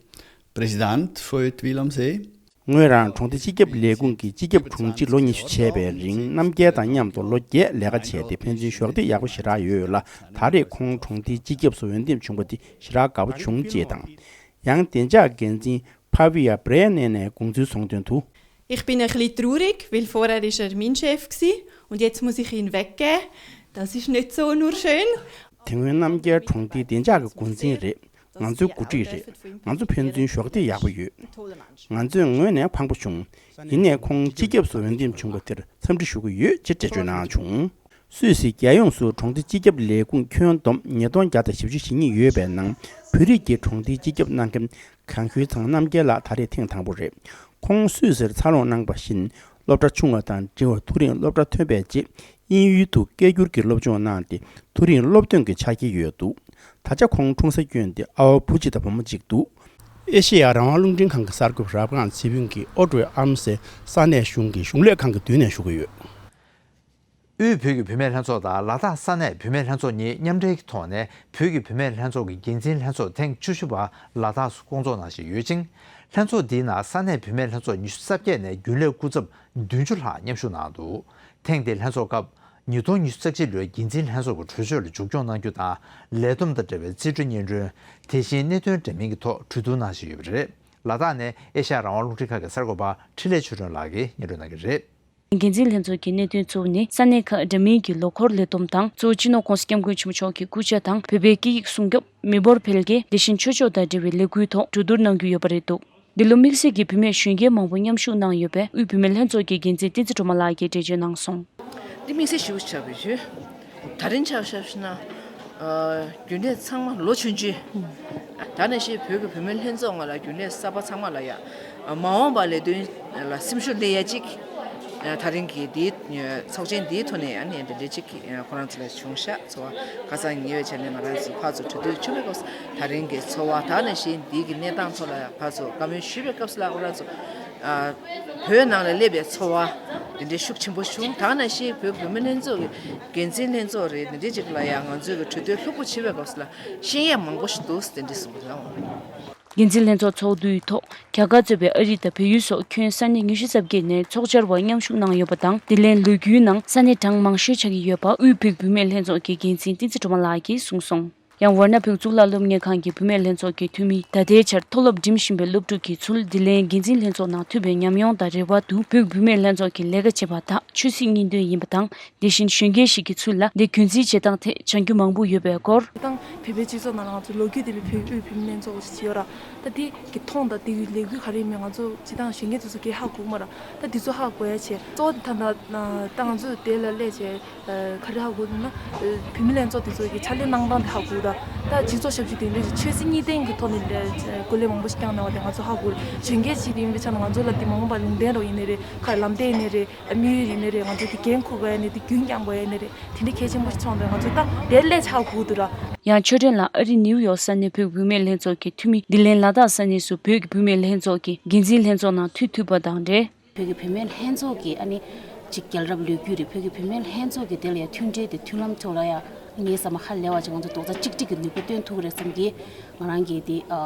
Präsident für Wil am See. ངོས་རང་གྲོང་སྡེ་སྤྱི་ཁྱབ་ལས་ཁུངས་ཀྱི་སྤྱི་ཁྱབ་དྲུང་ཆེ་ལོ་ཉི་ཤུ་བྱས་པའི་རིང་རྣམ་རྒྱལ་དང་མཉམ་དུ་ལོ་བརྒྱད་ལས་ཀ་བྱས་ཏེ་ཕན་ཚུན་གཞོགས་འདེགས་ཡག་པོ་ཞེ་དྲག་ཡོད་ལ། ད་རེས་ཁོང་གྲོང་སྡེའི་སྤྱི་ཁྱབ་སུ་འོས་འདེམས་བྱུང་བ་དེ་ཞེ་དྲག་དགའ་པོ་བྱུང་ཅེས་དང་། ཡང་བདེ་འཇགས་འགན་འཛིན་ཕ་བི་ཡ་བྷི་རེ་ནེ་ནས་དགོངས་ཚུལ་གསུངས་དོན་དུ། Ich bin ein bisschen traurig, weil vorher ist er mein Chef gewesen und jetzt muss ich ihn weggeben. Das ist nicht so nur schön. དེ་སྔོན་རྣམ་རྒྱལ་གྲོང་སྡེའི་བདེ་འཇགས་ཀྱི་འགོ་འཛིན་རེད། ང་ཚོའི་འགོ་ཁྲིད་རེད། ང་ཚོ་ཕན་ཚུན་གཞོགས་འདེགས་ཡག་པོ་ཡོད། ང་ཚོའི་ངོས་ནས་ཕངས་པོ་བྱུང་། ཡིན་ནའི་ཁོང་སྤྱི་ཁྱབ་སུ་འོས་འདེམས་བྱུང་བ་དེར་འཚམས་འདྲི་ཞུ་གི་ཡོད་ཅེས་འགྲེལ་བརྗོད་གནང་བྱུང་། སུད་སི་རྒྱལ་ཡོངས་སུ་གྲོང་སྡེ་སྤྱི་ཁྱབ་ལས་ཁུངས་ཁྱོན་བསྡོམས་ཉིས་སྟོང་བརྒྱ་དང་བཞི་བཅུ་ཞེ་གཉིས་ཡོད་པའི་ནང་བོད་རིགས་ཀྱི་གྲོང་སྡེའི་སྤྱི་ཁྱབ་གནང་མཁན་གངས་ཤུལ་ཚང་རྣམ་རྒྱལ་ལགས་ད་རེས་ཐེངས་དང་པོ་རེད། ཁོང་སུད་སིར་འཚར་ལོངས་གནང་པ་བཞིན་སློབ་གྲྭ་ཆུང་བ་དང་འབྲིང་བ་མཐོ་རིམ་སློབ་གྲྭ་ཐོན་པའི་རྗེས་དབྱིན་ཡུལ་དུ་སྐད་སྒྱུར་གྱི་སློབ་སྦྱོང་གནང་སྟེ་མཐོ་རིམ་སློབ་ཐོན་གྱི་ཆ་རྐྱེན་ཡོད་འདུག་ད་ཆ་ཁོང་འཁྲུངས་ས་ཁྱོན་དེ་ཨའོ་བུ་ཇི་དང་བུ་མོ་གཅིག་འདུག་ཨེ་ཤེ་ཡ་རང་དབང་རླུང་འཕྲིན་ཁང་གི་གསར་འགོད་པ་རབ་སྒང་ཚེ་ཕུན་གྱིས་ཨོ་ཀྲུའུ་ཨམ་སེ་ས་གནས་གཞུང་གི་གཞུང་ལས་ཁང་གི་མདུན་ནས་ཞུ་གི་ཡོད། དབུས་བོད་ཀྱི་བུད་མེད་ལྷན་ཚོགས་དང་ལ་དྭགས་ས་གནས་བུད་མེད་ལྷན་ཚོགས་གཉིས་མཉམ་འབྲེལ་གྱི་ཐོག་ནས་བོད་ཀྱི་བུད་མེད་ལྷན་ཚོགས་ཀྱི་འགན་འཛིན་ལྷན་ཚོགས་ཐེངས་བཅུ་བཞི་པ་ལ་དྭགས་སུ་སྐོང་ཚོགས་གནང་བཞིན་ཡོད་ཅིང་། ལྷན་ཚོགས་འདིའི་ནང་ས་གནས་བུད་མེད་ལྷན་ཚོགས་ཉི་ཤུ་རྩ་བརྒྱད་ནས་རྒྱུན་ལས་སྐུ་ཚབ་བདུན་ཅུ་ལྷག་མཉམ་ཞུགས་གནང་འདུག་ཐེངས་འདིའི་ལྷན་ཚོགས་སྐབས་ཉིས་སྟོང་ཉི་ཤུ་རྩ་གཅིག་ལོའི་འགན་འཛིན་ལྷན་ཚོགས་ཀྱི་གྲོས་ཆོད་ལ་མཇུག་སྐྱོང་གནང་རྒྱུ་དང་ལས་བསྡོམས་དང་འབྲེལ་བའི་རྩིས་སྤྲོད་སྙན་སྒྲོན། དེ་བཞིན་གནད་དོན་འདྲ་མིན་གྱི་ཐོག་གྲོས་བསྡུར་གནང་བཞིན་ཡོད་པ་རེད། ལ་དྭགས་ནས་ཨེ་ཤ་ཡ་རང་དབང་རླུང་འཕྲིན་ཁང་གི་གསར་འགོད་པ་འཕྲིན་ལས་ཆོས་སྒྲོན་ལགས་ཀྱིས་སྙན་སྒྲོན་གནང་གི་རེད། འགན་འཛིན་ལྷན་ཚོགས་ཀྱི་གནད་དོན་གཙོ་བོ་ནི་ས་གནས་ཁག་འདྲ་མིན་གྱི་ལོ་འཁོར་ལས་བསྡོམས་དང་གཙོ་བོ་སྤྱི་ནོར་ྋགོང་ས་ྋསྐྱབས་མགོན་ཆེན་པོ་མཆོག་གི་སྐུ་ཕྱྭ་དང་བོད་པའི་སྐད་ཡིག་སྲུང་སྐྱོབ། མི་འབོར་འཕེལ་རྒྱས། དེ་བཞིན་ཆོས་ཕྱོགས་དང་འབྲེལ་བའི་ལས་འགུལ་ཐོག་གྲོས་བསྡུར་གནང་རྒྱུ་ཡོད་པ་རེད་འདུག་འདི་ལོ་དམིགས་བསལ་གྱི་བུད་མེད་གཞོན་སྐྱེས་མང་པོ་མཉམ་ཞུགས་གནང་ཡོད་པས་དབུས་བུད་མེད་ལྷན་ཚོགས་ཀྱི་འགན་འཛིན་བསྟན་འཛིན་སྒྲོལ་མ་ལགས་ཀྱིས་འགྲེལ་བརྗོད་གནང་སོང་། འདི་དམིགས་བསལ་ཞིག་ཆགས་པའི་ཆོས། ད་རིང་ཆ་བཞག་ན། རྒྱུན་ལས་ཚང་མ་ལོ་ཆུང་ཆུང་། ད་ནས་ཤེས་བོད་ཀྱི་བུད་མེད་ལྷན་ཚོགས་ང་ལ་རྒྱུན་ལས་གསར་པ་ཚང་མ་ལ་ཡ། མ་འོངས་པ་ལས་དོན་ལ་སེམས་ཤུགས་སླེབས་ཡ་གཅིག་ད་རིང་གི་འདིའི་ཚོགས་ཆེན་འདིའི་ཐོག་ནས་ཡང་ནས་འདི་འདྲ་གཅིག་ཁོ་རང་ཚོ་ལ་བྱུང་ཤག་ཚོར་བ་ཁ་སང་ཉེ་བའི་ཆར་ནས་ང་རང་ཚོ་ཕར་ཚུར་གྲོས་བསྡུར་བྱུང་བའི་སྐབས་སུ་ད་རིང་གི་ཚོར་བ་ད་ནས་ཤེས་འདི་གི་གནས་སྟངས་ཐོག་ལ་ཕར་ཚུར་བཀའ་མོལ་ཞུས་པའི་སྐབས་སུ་ལ་ཁོ་རང་ཚོ། བོད་ནང་ལ་སླེབས་པའི་ཚོར་བ་དེ་འདྲའི་ཤུགས་ཆེན་པོ་བྱུང་། ད་ནང་བཞིན་བོད་བུད་མེད་ལྷན་ཚོགས་ཀྱི་འགན་འཛིན་ལྷན་ཚོགས་རེད། དེ་འདྲའི་ཅིག་ལ་ཡང་ང་ཚོས་ཀྱི་གྲོས་བསྡུར་ལྷུག་པོ་བྱེད་པའི་སྐབས་སུ་ལ་ཤེས་ཡས་མང་པོ་ཞིག་འདུག་དེ་འདྲའི་གསུངས་པ་རེད། འགན་འཛིན་ལྷན་ཚོགས་ཚོགས་འདུའི་ཐོག་རྒྱ་གར་གཙོས་པའི་ཨ་རི་དང་བལ་ཡུལ་སོགས་ཁྱོན་ས་གནས་ཉི་ཤུ་རྩ་བརྒྱད་ནས་ཚོགས་བཅར་བ་མཉམ་ཞུགས་གནང་ཡོད་པ་དང་དེ་ལན་ལོ་རྒྱུས་ནང་ས་གནས་གྲངས་མང་ཤོས་ཆགས་ཀྱི་ཡོད་པ་དབུས་བོད་བུད་མེད་ལྷན་ཚོགས་ཀྱི་འགན་འཛིན་བསྟན་འཛིན་སྒྲོལ་མ་ལགས་ཀྱིས་གསུངས་སོང་། ཡང་ཝར་ཎ་བོད་གཙུག་ལག་སློབ་གཉེར་ཁང་གི་བུད་མེད་ལྷན་ཚོགས་ཀྱི་འཐུས་མི་ད་ལྟའི་ཆར་མཐོ་སློབ་འགྲིམ་བཞིན་པའི་སློབ་ཕྲུག་གི་ཚུལ་འདི་ལན་འགན་འཛིན་ལྷན་ཚོགས་ནང་ཐུག་པའི་ཉམས་མྱོང་དང་རེ་བ་དུ་བོད་བུད་མེད་ལྷན་ཚོགས་ཀྱི་ལས་ཀ་བྱེད་པ་དག་ཆོས་སྲིད་གཉིས་འདོད་ཡིན་པ་དང་དེ་བཞིན་གཞོན་སྐྱེས་ཤིག་གི་ཚུལ་ལ་འདི་གུན་གཟིགས་བྱེད་སྟངས་ཐད་བྱ་རྒྱུ་མང་པོ་ཡོད་པའི་སྐོར། དང་བོད་པའི་སྤྱི་ཚོགས་ནང་ལ་ང་ཚོ་ལོ་རྒྱུས་དེ་ལས་བོད་དབུས་བུད་མེད་ལྷན་ཚོགས་ཅིག་ཡོད་ར། ད་འདི་གི་མཐོང་དང་དེ་གི་ལས་འགུལ་ག་རེ་ཡིན་མིན་ང་ཚོ་སྤྱི་བཏང་གཞོན་སྐྱེས་དེ་ཚོ་གས་ཧ་གོ་གི་མ་ར། ད་འདི་ཚོ་ཧ་གོ་ཡ་བྱས་གཙོ་བོ་དེ་ད་ད་ད་ང་ཚོ་དེ་ལ་སླེབས་བྱས། ག་རེ་ཧ་གོ་འདུག་ན། བུད་མེད་ལྷན་ཚོགས་དེ་ཚོ་གི་ཕྱག་ལས་གནང་སྟངས་དེ་ཧ་གོ་དང་། ད་སྤྱི་ཚོགས་ཞབས་ཞུ་དེ་འདྲ་ཞིག་ཆོས་སྲིད་གཉིས་ལྡན་གྱི་ཐོག་ནས་ལས་སྐུ་ལས་མང་པོ་ཞིག་བསྐྱངས་གནང་བ་དེ་ང་ཚོ་ཧ་གོ། གཞོན་སྐྱེས་ཅིག་དེ་ཡིན་པའི་ཆ་ནས་ང་ཚོ་ལ་དེ་མ་འོངས་པར་ལུང་བསྟན་རོགས་ཡིན་ནའི་རེད། ཁ་ལམ་སྟོན་ཡིན་ནའི་རེད། དམིགས་ཡུལ་ཡིན་ནའི་རེད། ང་ཚོ་དེ་འགན་འཁུར་དགོས་ཡ་ནི་དེ་རྒྱུན་བསྐྱང་དགོས་ཡ་ནི་རེད། དེ་འདྲ་གལ་ཆེན་པོ་ཞིག་མཚོན་པས་ང་ཚོ་ད་དེ་ལས་ཧ་གོ་འདུག་ར། ཡང་ཆོས་སྒྲོན་ལགས་ཨ་རི་ནིའུ་ཡོག་ས་གནས་བོད་བུད་མེད་ལྷན་ཚོགས་ཀྱི་འཐུས་མི་ལྡི་ལན་ལ་དྭགས་ས་གནས་སུ་བོད་ཀྱི་བུད་མེད་ལྷན་ཚོགས་ཀྱི་འགན་འཛིན་ལྷན་ཚོགས་ནང་མཐུད་ཐུབ་པ་དང་འབྲེལ། བོད་ཀྱི་བུད་མེད་ལྷན་ཚོགས་ཀྱི་ཨ་ནི་ཅིག་རྒྱལ་རབས་ལོ་རྒྱུས་རེད། བོད་ཀྱི་བུད་མེད་ལྷན་ཚོགས་ཀྱི་དེ་ལ་ཡང་མཐུན་སྒྲིལ་དེ་མཐུན་ལམ་ཐོག་ལ་ཡང་ངའི་བསམ་པ་ཧ་ལས་པ་ཅིག་ང་ཚོ་རྡོག་རྩ་གཅིག་སྒྲིལ་གྱི་ནུས་པ་བཏོན་ཐུབ་ཀྱི་རེད་བསམ་གྱི། ང་རང་གི་དེ་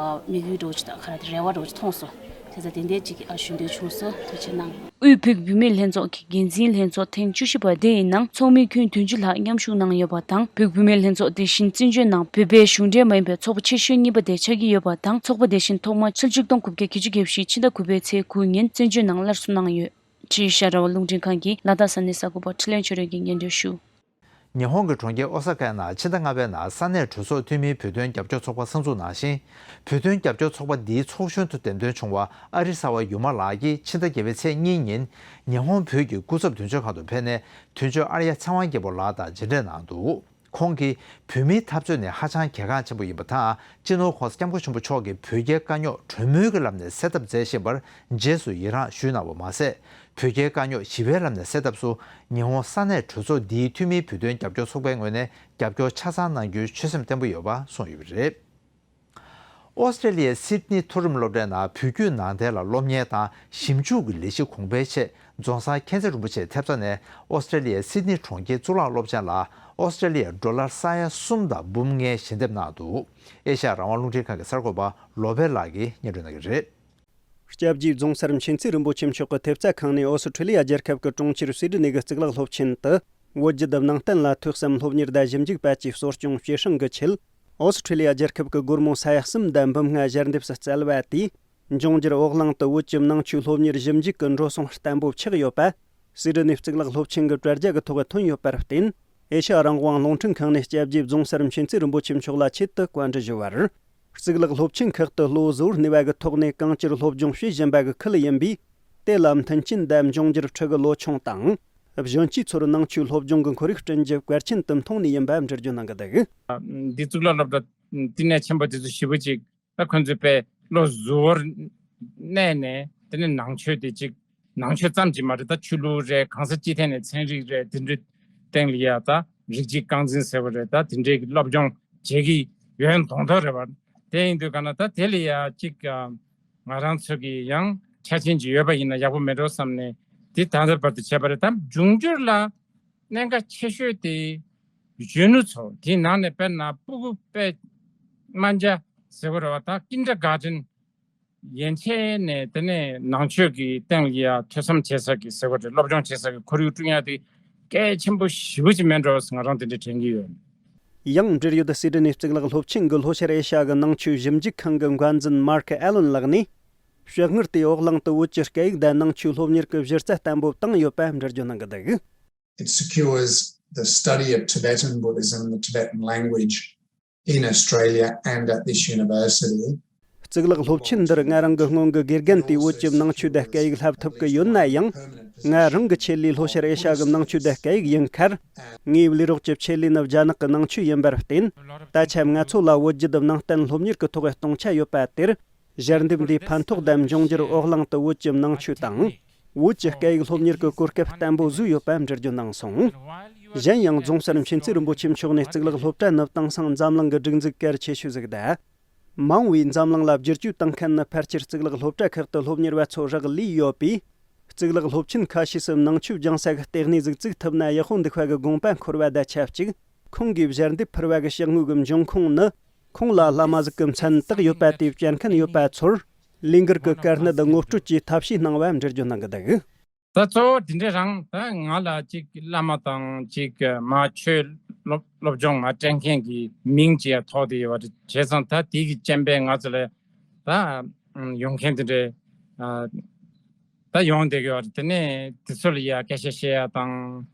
དམིགས་ཡུལ་འདྲ་བོ་ཅིག་དང་ག་རེ་དེ་རེ་བ་འདྲ་བོ་ཅིག་མཐོང་སོང་། བྱས་ཙང་དེ་འདྲའི་ཅིག་ཞུ་འདོད་བྱུང་སོང་། ཐུགས་རྗེ་གནང་། དབུས་བོད་བུད་མེད་ལྷན་ཚོགས་ཀྱི་འགན་འཛིན་ལྷན་ཚོགས་ཐེངས་བཅུ་བཞི་པ་དེ་ཡི་ནང་ཚོགས་མི་ཁྱོན་བདུན་ཅུ་ལྷག་མཉམ་ཞུགས་གནང་ཡོད་པ་དང་བོད་བུད་མེད་ལྷན་ཚོགས་དེ་བཞིན་བཙན་བྱོལ་ནང་བོད་པའི་གཞུང་འབྲེལ་མ་ཡིན་པའི་ཚོགས་པ་ཆེ་ཤོས་གཉིས་པ་དེ་ཆགས་ཀྱི་ཡོད་པ་དང་ཚོགས་པ་དེ་བཞིན་ཐོག་མ་ཕྱི་ལོ་ཆིག་སྟོང་དགུ་བརྒྱ་བརྒྱད་ཅུ་གྱ་བཞི་ཕྱི་ཟླ་དགུ་པའི་ཚེས་དགུ་ཉིན་བཙན་བྱོལ་ནང་སླར་གསོ་གནང་ཡོད། ཨེ་ཤེ་ཡ་རང་དབང་རླུང་འཕྲིན་ཁང་གིས་ལ་དྭགས་ས་གནས་གསར་འགོད་པ་འཕྲིན་ལས་ཆོས་སྒྲོན་གྱིས་སྙན་སྒྲོན་ཞུ། ཉི་ཧོང་གི་གྲོང་ཁྱེར་ཨོ་ས་ཀའི་ནང་ཕྱི་ཟླ་ལྔ་པའི་ནང་ས་གནས་གྲོས་ཚོགས་འཐུས་མིའི་བོད་དོན་རྒྱབ་སྐྱོར་ཚོགས་པ་གསར་འཛུགས་གནང་ཞིང་། བོད་དོན་རྒྱབ་སྐྱོར་ཚོགས་པ་འདིའི་ཚོགས་གཞོན་དུ་འདེམས་ཐོན་བྱུང་བ་ཨ་རི་ས་བ་ཡུ་མ་ལགས་ཀྱིས་ཕྱི་ཟླ་བརྒྱད་པའི་ཚེས་གཉིས་ཉིན་ཉི་ཧོང་བོད་ཀྱི་སྐུ་ཚབ་དོན་གཅོད་ཁང་དུ་ཕེབས་ནས་དོན་གཅོད་ཨར་ཡ་ཚེ་དབང་རྒྱལ་པོ་ལགས་དང་མཇལ་འཕྲད་གནང་འདུག་ཁོང་གིས་བོད་མིའི་འཐབ་རྩོད་ནི་ཧ་ཅང་གལ་འགངས་ཆེན་པོ་ཡིན་པ་དང་། སྤྱི་ནོར་༧གོང་ས་༧སྐྱབས་མགོན་ཆེན་པོ་མཆོག་གིས་བོད་རྒྱའི་དཀའ་རྙོག་གྲོས་མོལ་གྱི་ལམ་ནས་སེལ་ཐབས་མཛད་བཞིན་པར་རྗེས་སུ་ཡི་རངས་ཞུས་གནང་བ་མ་ཟད། བོད་རྒྱའི་དཀའ་རྙོག་ཞི་བའི་ལམ་ནས་སེལ་ཐབས་སུ་ཉི་ཧོང་ས་གནས་གྲོས་ཚོགས་འདིའི་འཐུས་མིའི་བོད་དོན་རྒྱབ་སྐྱོར་ཚོགས་པའི་ངོས་ནས་རྒྱབ་སྐྱོར་ཆ་ཚང་གནང་རྒྱུའི་ཆོད་སེམས་བརྟན་པོ་ཡོད་པ་གསུངས་ཡོད་པ་རེད། ཨོ་སི་ཀྲེ་ལི་ཡའི་སིད་ནི་མཐོ་རིམ་སློབ་གྲྭའི་ནང་བོད་བརྒྱུད་ནང་བསྟན་ལ་སློབ་གཉེར་དང་ཞིབ་འཇུག་གི་ལས་གཞི་གོང་འཕེལ་ཆེད་རྫོང་སར་མཁྱེན་བརྩེ་རིན་པོ་ཆེའི་ཐེབས་རྩ་ནས་ཨོ་སི་ཀྲེ་ལི་ཡའི་སིད་ནི་གྲོང་ཁྱེར་གཙུག་ལག་སློབ་ཆེན་ལ་ཨོ་སི་ཀྲེ་ལི་ཡའི་ཌོ་ལར་ས་ཡ་གསུམ་དང་འབུམ་ལྔའི་ཞལ་འདེབས་གནང་འདུག་ཨེ་ཤ་ཡ་རང་དབང་རླུང་འཕྲིན་ཁང་གི་གསར་འགོད་པ་ལོ་པེ་ལགས་ཀྱིས་སྙན་སྒྲོན་གནང་གི་རེད། སྐྱབས་རྗེ་རྫོང་སར་མཁྱེན་བརྩེ་རིན་པོ་ཆེ་མཆོག་གི་ཐེབས་རྩ་ཁང་ནས་ཨོ་སི་ཁྲི་ལི་ཡ་རྒྱལ་ཁབ་ཀྱི་གྲོང་ཁྱེར་སི་ཌི་ནེ་གི་གཙུག་ལག་སློབ་ཆེན་དུ། བོད་བརྒྱུད་ནང་བསྟན་ལ་ཐོས་བསམ་སློབ་གཉེར་དང་ཞིབ་འཇུག་པ་བཅས་གསོ་སྐྱོང་སྐྱེད་སྲིང་གི་ཆེད། ཨོ་སི་ཁྲི་ལི་ཡ་རྒྱལ་ཁབ་ཀྱི་སྒོར་མོ་ས་ཡ་གསུམ་དང་འབུམ་ལྔ་ཞལ་འདེབས་སུ་བསྩལ་བ་དེས། འབྱུང་འགྱུར་འོག་གླིང་དུ་བོད་ཀྱི་ནང་ཆོས་སློབ་གཉེར་ཞིབ་འཇུག་གི་འགྲོ་སོང་བརྟན་པོ་ཆགས་ཡོད་པ། སི་ཌི་ནེ་གཙུག་ལག་སློབ་ཆེན་གྱི་དྲ་རྒྱ་གི་ཐོག་ཐོན་ཡོད་པར་བརྟེན། ཨེ་ཤ་ཡ་རང་དབང་རླུང་འཕྲིན་ཁང་ནས་སྐྱབས་རྗེ་རྫོང་སར་མཁྱེན་བརྩེ་རིན་པོ་ཆེ་མཆོག་ལ་ཆེད་དུ་བཀའ་འདྲི་ཞུ་བར། གཙུག་ལག་སློབ་ཆེན་ཁག་ཏུ་བློ་གཟུ་བོར་གནས་པ་གི་ཐོག་ནས་གང་ཅིར་སློབ་སྦྱོང་བྱེད་བཞིན་པ་གི་ཁུལ་ཡིན་པས། དེ་ལ་མཐུན་རྐྱེན་དང་འབྱུང་འགྱུར་ཕྲུ་གུ་ལོ་ཆུང་དང་། གཞོན་སྐྱེས་ཚོར་ནང་ཆོས་སློབ་སྦྱོང་གི་ཁོར་ཡུག་བསྐྲུན་རྒྱུ་གལ་ཆེན་དུ་མཐོང་ནས་ཡིན་པ་འགྲེལ་བརྗོད་གནང་གི་འདུག་འདི་གཙུག་ལག་སློབ་གྲྭ་བསྟི་གནས་ཆེན་པོ་དེ་ཚོ་ཞེ་པོ་ཅིག་ད་ཁོང་ཚོས་དཔེ་བློ་གཟུ་བོར་གནས་ནས། དེ་ནས་ནང་ཆོས་དེ་ཅིག་ནང་ཆོས་ཙམ་ཅིག་མ་རེད། ད་ཆོས་ལུགས་རེད། གང་ས་ཅི་ཐད་ནས་ཚན་རིག་རེད། དེ་འདྲའི་སྟེང་ལ་ཡ་ད་རིགས་གཅིག་རྐང་འཛིན་ཟེར་བ་རེད། ད་དེ་འདྲའི་སློབ་སྦྱོང་བྱེད་ཀྱི་ཡོད་མདོག་མདོག་རེད་བ། དེ་ཡིན་དུས་ག་ན་ད་དེ་ལ་ཡ་ཅིག་ང་རང་ཚོ་གི་ཡང་ཆ་རྐྱེན་ཅིག་ཡོད་པ་ཡིན་ན་ཡག་པོ་མེད་འགྲོ་བསམ་ནས་དེ་ད་ལྟ་བར་དུ་བྱས་པ་རེད། ད་འབྱུང་འགྱུར་ལ་གནད་འགག་ཆེ་ཤོས་དེ་གཞོན་ནུ་ཚོ། དེའི་ནང་ནས་དཔེར་ན་སྤུ་གུ་དཔེ་དམའ་འབྱར་ཟེར་བ་རེད་བ། ད་ཀིན་ཌར་གྷར་ཌེན་ཡན་ཆད་ནས་དེ་ནས་ནང་ཆོས་ཀྱི་སྟེང་ལ་ཡ་ཐོས་བསམ་བྱེད་ས་གི་ཟེར་བ་རེད། སློབ་སྦྱོང་བྱེད་ས་གི་ཁོར་ཡུག་བསྐྲུན་ཡ་དེ་གལ་ཆེན་པོ་ཞེ་པོ་ཅིག་མེད་འགྲོ་ཟེར་ང་རང་དེ་འདྲ་དྲན་གྱི་ཡོད། ཡང་འབྲེལ་ཡོད་སི་ཌི་ནེ་གཙུག་ལག་སློབ་ཆེན་གྱི་ལྷོ་ཤར་ཨེ་ཤ་གི་ནང་ཆོས་ཞིབ་འཇུག་ཁང་གི་འགོ་འཛིན་མར་ཁ་ཨེ་ལོན་ལགས་ནས། ཕྱག་སྔར་དེ་འོག་གླིང་དུ་བོད་ཀྱི་སྐད་ཡིག་དང་ནང་ཆོས་སློབ་གཉེར་གྱི་གཞི་རྩ་བརྟན་པོ་བཏིང་ཡོད་པ་འགྲེལ་བརྗོད་གནང་གི་འདུག It secures the study of Tibetan Buddhism, the Tibetan language, in Australia and at this university. གཙུག་ལག་སློབ་ཆེན་འདིར་ང་རང་གི་སྔོན་གྱི་དགེ་རྒན་དེས་བོད་ཀྱི་ནང་ཆོས་དང་སྐད་ཡིག་བསླབ་ཐུབ་ཀྱི་ཡོད་ན་ཡང་། ང་རང་གི་ཆེད་ལས་ལྷོ་ཤར་ཨེ་ཤ་གི་ནང་ཆོས་དང་སྐད་ཡིག་ཡིན་ཁར། ངའི་ལས་རོགས་ཀྱི་ཆེད་ལས་ནི་རྒྱ་ནག་གི་ནང་ཆོས་ཡིན་པར་བརྟེན། ད་ཆ་ང་ཚོ་ལ་བོད་བརྒྱུད་ནང་བསྟན་སློབ་གཉེར་གྱི་ཐོག་གཏོང་ཆ་ཡོད་པ་དེར། ཞལ་འདེབས་འདིའི་ཕན་ཐོགས་དང་འབྱུང་འགྱུར་འོག་གླིང་དུ་བོད་ཀྱི་ནང་ཆོས་དང་། བོད་ཀྱི་སྐད་ཡིག་སློབ་གཉེར་གྱི་གོ་སྐབས་བརྟན་པོ་བཟོས་ཡོད་པ་འགྲེལ་བརྗོད་གནང་སོང་། གཞན་ཡང་རྫོང་སར་མཁྱེན་བརྩེ་རིན་པོ་ཆེ་མཆོག་ནས་གཙུག་ལག་སློབ་གྲྭ་ནི་དེང་སང་འཛམ་གླིང་གི་སྒྲིག་འཛུགས་གལ་ཆེ་ཤོས་ཟིག་དང་། མ་འོངས་པའི་འཛམ་གླིང་ལ་བསྒྱུར་བཅོས་བཏང་མཁན་ནི་ཕལ་ཆེར་གཙུག་ལག་སློབ་གྲྭ་ཁག་ཏུ་སློབ་གཉེར་བ་ཚོ་རག་ལས་ཡོད་པས། གཙུག་ལག་སློབ་ཆེན་ཁ་ཤས་སུ་ནང་ཆོས་སྦྱང་ས་གི་ལྟེ་གནས་ཟིག་བཙུགས་ཐུབ་ན་ཡག་པོ་འདུག་པ་གི་དགོངས་པ་འཁོར་བ་དང་ཆབས་ཅིག་ཁོང་གིས་ཞལ་འདེབས་ཕུལ་བ་གི་ཞལ་དངོས་ཀྱི་འབྱུང་ཁུངས་ནི། ཁོང་ལ་བླ་མ་ཟིག་གི་མཚན་རྟགས་ཡོད་པ་དེ་བཅར་མཁན་ཡོད་པ་ཚོར། ལས་འགུལ་གྱི་དཀའ་གནད་ངོ་སྤྲོད་ཀྱིས་ཐབས་ཤེས་གནང་བ་འགྲེལ་བརྗོད་གནང་གི་འདུག་ད་གཙོ་བོ་དེ་འདྲ་རང་ད་ང་ལ་ཅིག་བླ་མ་དང་ཅིག་མ་ཆོས་སློབ་སློབ་སྦྱོང་མ་སྤྲད་མཁན་གྱི་མིང་ཅིག་ཡང་ཐོགས་བསྡད་ཡོད་པ་རེད། བྱས་ཙང་ད་དེ་གི་རྐྱེན་པས་ང་ཚོ་ལ་ད་ཡོང་མཁན་དེ་འདྲ་ད་ཡོང་བསྡད་ཡོད་རེད། དེ་ནས་དེ་ཚོ་ལ་ཡ་སྐད་ཆ་བཤད་ཡ་དང་།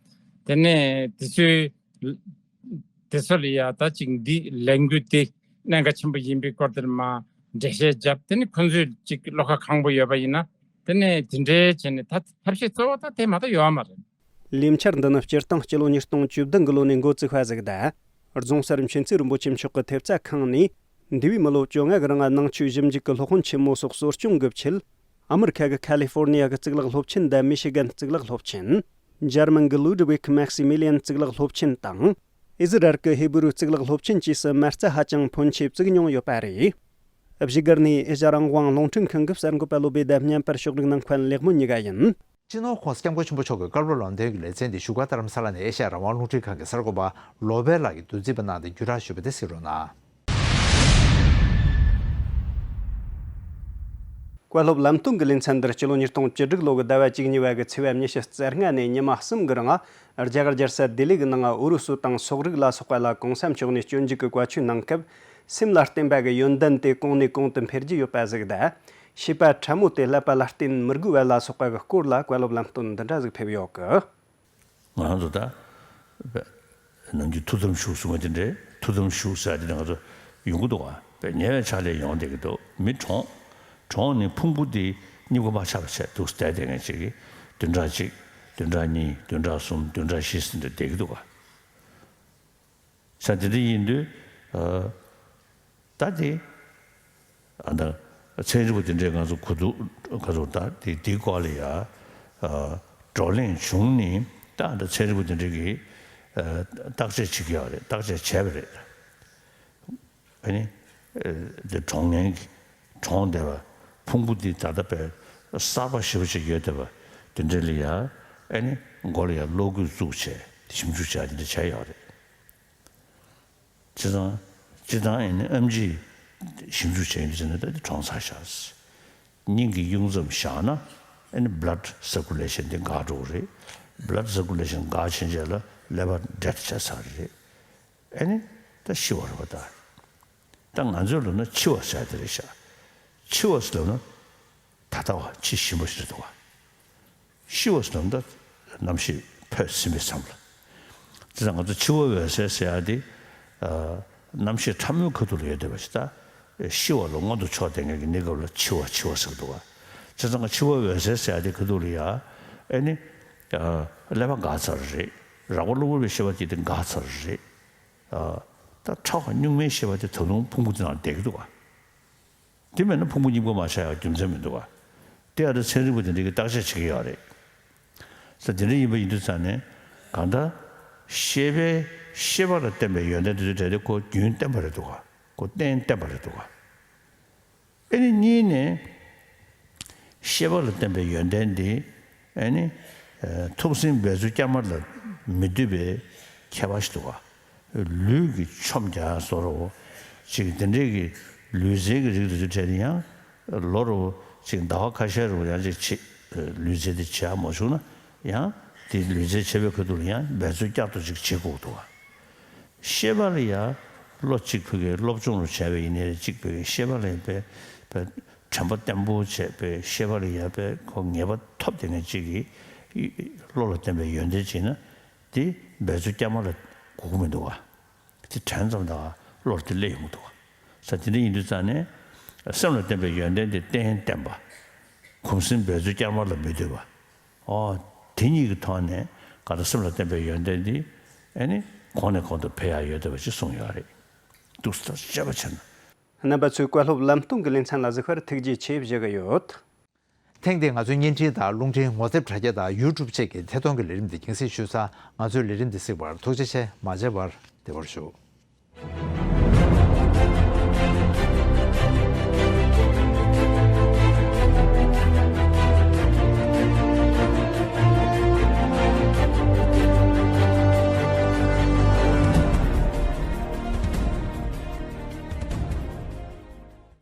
དེ་ནས་དེ་ཚོའི་དེ་ཚོ་ལ་ཡ་ད་ཅིག་འདི་ལས་འགུལ་དེ་གནད་འགག་ཆེན་པོ་ཡིན་པའི་སྐོར་དེར་མ་འགྲེལ་བཤད་བརྒྱབ། དེ་ནི་ཁོང་ཚོས་ཅིག་བློ་ཁ་ཁང་པོ་ཡོད་པ་ཡིན་ན། དེ་ནས་དེ་འདྲའི་བྱས་ནས་ད་ཐབས་ཤེས་གཙོ་བོ་ད་དེ་མ་གཏོགས་ཡོད་མ་རེད། ལས་འཆར་འདི་ནི་སྤྱིར་བཏང་སྤྱི་ལོ་ཉིས་སྟོང་བཅུ་བདུན་གི་ལོ་ནས་འགོ་བཙུགས་པ་ཟིག་དང་། རྫོང་སར་མཁྱེན་བརྩེ་རིན་པོ་ཆེ་མཆོག་གི་ཐེབས་རྩ་ཁང་ནས། འདས་པའི་མི་ལོ་བཅོ་ལྔ་གི་རིང་ནང་ཆོས་ཞིབ་འཇུག་གི་སློབ་དཔོན་ཆེན་མོ་སོགས་གསོ་སྐྱོང་གི་ཆེད། ཨ་མི་རི་ཁ་གི་ཁ་ལི་ཧྥོར་ནི་ཡ་གི་གཙུག་ལག་སློབ་ཆེན་དང་མི་ཤི་གན་གཙུག་ལག་སློབ་ཆེན། འཇར་མན་གྱི་ལུ་ཌི་ཝིག་མེག་སི་མི་ལི་ཡན་གཙུག་ལག་སློབ་ཆེན་དང་། ཨི་ཟི་རལ་གྱི་ཧི་བུ་རུ་གཙུག་ལག་སློབ་ཆེན་བཅས་སུ་མ་རྩ་ཧ་ཅང་ཕོན་ཆེ་བཙུགས་མྱོང་ཡོད་པ་རེད། བཞུགས་སྒར་ནས་ཨེ་ཤ་ཡ་རང་དབང་རླུང་འཕྲིན་ཁང་གི་གསར་འགོད་པ་བློ་བེ་དང་བརྙན་པར་ཕྱོགས་སྒྲིག་གནང་མཁན་ལེགས་མོ་ཉི་ག་ཡིན། སྤྱི་ནོར་༸གོང་ས་༸སྐྱབས་མགོན་ཆེན་པོ་མཆོག་གི་བཀའ་སློབ་ལམ་སྟོན་གྱི་ལེ་ཚན་འདི་བཞུགས་སྒར་རྡ་རམ་ས་ལ་ནས་ཨེ་ཤ་ཡ་རང་དབང་རླུང་འཕྲིན་ཁང་གི་གསར་འགོད་པ་ལོ་པེ་ལགས་ཀྱིས་བསྡུ་རྩིས་པ་གནང་སྟེ་བརྒྱུད་བསྒྲགས་ཞུས་པ་དེ་གཟིགས་རོགས་གནང་། བཀའ་སློབ་ལམ་སྟོན་གྱི་ལེ་ཚན་འདིར་སྤྱི་ལོ་ཉིས་སྟོང་བཅུ་དྲུག་ལོ་གི་ཟླ་བ་བཅུ་གཉིས་པ་གི་ཚེས་པ་ཉི་ཤུ་རྩ་ལྔ་ནས་ཉི་མ་གསུམ་གྱི་རིང་རྒྱ་གར་རྒྱལ་ས་ལྡི་ལི་གི་ནང་ཨུ་རུ་སུ་དང་སོག་རིགས་ལ་སོགས་པ་ལ་གོང་ས་མཆོག་ནས་སྤྱོད་འཇུག་གི་བཀའ་ཆོས་གནང་སྐབས། སེམས་ལ་བརྟེན་པ་གི་ཡོན་ཏན་དེ་གོང་ནས་གོང་དུ་འཕེལ་རྒྱུ་ཡོད་པ་ཟིག་དང་། ཤེས་པ་ཕྲ་མོ་དེ་བསླབ་པ་ལ་བརྟེན་མི་དགོས་པ་ལ་སོགས་པ་གི་སྐོར་ལ་བཀའ་སློབ་ལམ་སྟོན་འདི་འདྲ་ཟིག་ཕེབས་ཡོད་གི། ང་རང་ཚོ་ད་ནམ་རྒྱུན་ཐུགས་དམ་བཞུགས་གསུང་བ་དེ་འདྲའི་ཐུགས་དམ་བཞུགས་ཟེར་དེ་ང་ཚོ་ཡོང་གི་འདུག་ག་དཔེ་ཉེ་བའི་ཆར་ལས་ཡོང་བསྡད་ཀྱི་འདུག་མི་གྲོངས། གྲོངས་ནས་ཕུང་པོ་དེ་སྨྱུ་གུ་མ་ཆགས་པ་བྱས་འདུག་བསྡད་བསྡད་མཁན་ཅིག་གིས་བདུན་ཕྲག་གཅིག་བདུན་ཕྲག་གཉིས། བདུན་ཕྲག་གསུམ། བདུན་ཕྲག་བཞི་ཟེར་འདྲ་བསྡད་ཀྱི་འདུག་ག་ས་དེ་འདྲ་ཡིན་དུས། ཨ། ད་དེ། ཨ། ད་ཚན་རིག་པ་དེ་འདྲས་ང་ཚོ་གོ་བསྡུར་ག་ཚོད་ད་དེ་དེའི་སྐོར་ལ་ཡ། ཨ། བགྲོ་གླེང་བྱུང་ནས་ད་ད་ཚན་རིག་པ་དེ་འདྲས་ཀྱིས། ཨ། བརྟག་དཔྱད་བྱེད་ཀྱི་ཡོད་རེད། བརྟག་དཔྱད་བྱས་པ་རེད། ཨ་ནི། ཨེ་དེ་གྲོངས་མཁན་གྱི་གྲོངས་བསྡད་པ་ཕུང་པོ་འདི་ད་ལྟ་བས་གསར་པ་ཞེ་པོ་ཅིག་ཡོད་བསྡད་པ་དེ་འདྲ་ལ་ཡ་ཨེ་ནི་མགོ་ལ་ཡ་གློག་སྐུད་བཙུགས་བྱས་ཞིབ་འཇུག་བྱས་དེ་འདྲ་བྱས་ཡོད་རེད། སྤྱིར་བཏང་སྤྱིར་བཏང་ཨེ་ནི་ཨེམ་ཆི་ཞིབ་འཇུག་བྱས་ཡོད་དུས་ཙམ་ནས་ད་དེ་གྲོངས་ཚར་ཤག་སྙིང་གི་གཡུག་མཚམས་བཞག་ན་ཨེ་ནི་blood circulation་དེ་འགག་འགྲོ་གི་རེད། blood circulation་འགག་ཕྱིན་རྗེས་ལ་ཀླད་པ་dead་ཆགས་ཚར་རེད། ཨེ་ནི་ད་ཤི་བ་རེད་པ་ད། ད་ང་ཚོའི་ལབ་ན་འཆི་བ་ཟེར་དེ་རེད་ཤག་འཆི་བ་ཟེར་ལབ་ན་ད་ལྟ་བ་འཆི་ཞིམ་པོ་ཞིག་རེད་འདུག་བ། ཤི་བ་ཟེར་ལབ་ན་ད་རྣམ་ཤེས་འཕོས་ཟིན་པའི་མཚམས་ལ། དེ་ཙང་ང་ཚོ་འཆི་བ་འོད་གསལ་ཟེར་ཡ་དེ་ཨ་རྣམ་ཤེས་ཕྲ་མོའི་ཁ་ཐུག་ལ་ཡོད་བསྡད་པ་ཞིག་ད་ཤི་བ་ལ་མངོན་དུ་ཕྱོགས་བསྡད་མཁན་གྱི་གནས་སྐབས་ལ་འཆི་བ་འཆི་བ་ཟེར་འདུག་བ། བྱས་ཙང་འཆི་བ་འོད་གསལ་ཟེར་ཡ་དེ་ཁ་ཐུག་ལ་ཡ་ཨེ་ནི་ཨ་ཀླད་པ་འགག་ཚར་རེད། རགས་པ་གློ་བུར་བའི་ཤེས་པ་དེ་དེ་འགག་ཚར་རེད། ཨ་ད་ཁྲག་གཉུག་མའི་ཤེས་པ་དེ་ད་དུང་ཕུང་པོ་དེ་ནང་བསྡད་ཀྱི་འདུག་བ། དེ་མེད་ན་ཕུང་པོ་གཉིས་པོ་མ་ཆགས་ཡག་རྒྱུ་མཚན་མི་འདུག་བ། དེ་ཡང་ད་ཚན་རིག་པ་དེ་འདྲ་གིས་བརྟག་དཔྱད་བྱེད་ཀྱི་ཡོད་རེད། ས་དེ་འདྲ་ཡིན་པ་ཡིན་དུས་ཙང་ནས་གང་ལྟར་ཤེས་པའི་ཤེས་པ་ལ་བརྟེན་པའི་ཡོན་ཏན་དེ་ཚོའི་གྲས་དེ་ཁོ་རྒྱུན་བརྟན་པ་རེད་འདུག་བ། ཁོ་གཏན་བརྟན་པ་རེད་འདུག་བ། ཨེ་ནི་གཉིས་ནས་ཤེས་པ་ལ་བརྟེན་པའི་ཡོན་ཏན་འདི་ཨེ་ནི་ཨ་ཐུགས་ཟིན་འབད་རྩོལ་བསྐྱར་མ་ལ་མི་ལྟོས་པའི་ཁྱད་པར་ཞིག་འདུག་བ། ལུས་ཀྱི་ཆོམ་རྒྱག་བཟོ་འདྲ་བོ་ཅིག་དེ་འདྲའི་གི་ལུས་རྩལ་གྱི་རིགས་དེ་ཚོའི་གྲས་དེ་ཡང་ལོ་རུ་ཅིག་ཟླ་བ་ཁ་ཤས་རུ་ཡང་ཅིག་བྱེད། ལུས་རྩལ་དེ་བྱེད་ཡག་མ་བྱུང་ན་ཡང་དེ་ལུས་རྩལ་བྱེད་པའི་ཁ་ཐུག་ལ་ཡང་འབད་རྩོལ་བསྐྱར་དུ་ཅིག་བྱེད་དགོས་འདུག་བ། ཤེས་པ་ལ་ཡང་བློ་གཅིག་ཕུད་ཀྱི་སློབ་སྦྱོང་རུ་བྱས་པ་ཡིན་ནའི་གཅིག་ཕུད་ཀྱི་ཤེས་པ་ལ་ཡང་དཔེ་དཔེ་དྲན་པ་བརྟན་པོ་བྱས་པའི་ཤེས་པ་ལ་ཡང་དཔེ་ཁོ་ངེས་པ་ཐོབ་བསྡད་མཁན་གཅིག་གིས་བློ་ལ་བརྟེན་པའི་ཡོན་ཏན་བྱས་ན་དེ་འབད་རྩོལ་བསྐྱར་མ་ལ་དགོས་ཀྱི་མི་འདུག་བ། དེ་དྲན་ཙམ་ད་བློར་དེ་སླེབས་ཡོང་གི་འདུག་བ། ས་དེ་འདྲ་ཡིན་དུས་ཙང་ནས་སེམས་ལ་བརྟེན་པའི་ཡོན་ཏན་དེ་གཏན་བརྟན་པ། གོམས་ཟིན་འབད་རྩོལ་བསྐྱར་མ་ལ་མི་ལྟོས་པ། ཨོ། དེ་གཉིས་ཀྱི་ཐོག་ནས་ག་རེ་སེམས་ལ་བརྟེན་པའི་ཡོན་ཏན་འདི་ཨེ་ནི་གོང་ནས་གོང་དུ་འཕེལ་ཡག་ཡོད་བསྡད་པ་ཞིག་གསུངས་ཡོད་རེད། འདུག་སེ་དཔྱད་པ་བྱས་ན། རྣམ་པ་ཚོས་བཀའ་སློབ་ལམ་སྟོན་གྱི་ལེ་ཚན་ལ་གཟིགས་པར་ཐུགས་རྗེ་ཆེ་ཞུ་གི་ཡོད། ཐེངས་འདིའི་ང་ཚོའི་བརྙན་འཕྲིན་དང་རླུང་འཕྲིན་ངོ་དེབ་དྲ་རྒྱ་དང་ཡུ་ཊུབ་བཅས་ཀྱི་ཐད་གཏོང་གི་ལས་རིམ་འདི་རྒྱང་སྲིང་ཞུས་ཚར། ང་ཚོའི་ལས་རིམ་འདི་གཟིགས་པར་ཐུགས་རྗེ་ཆེ། མ་མཇལ་བར་བདེ་བར་བཞུགས།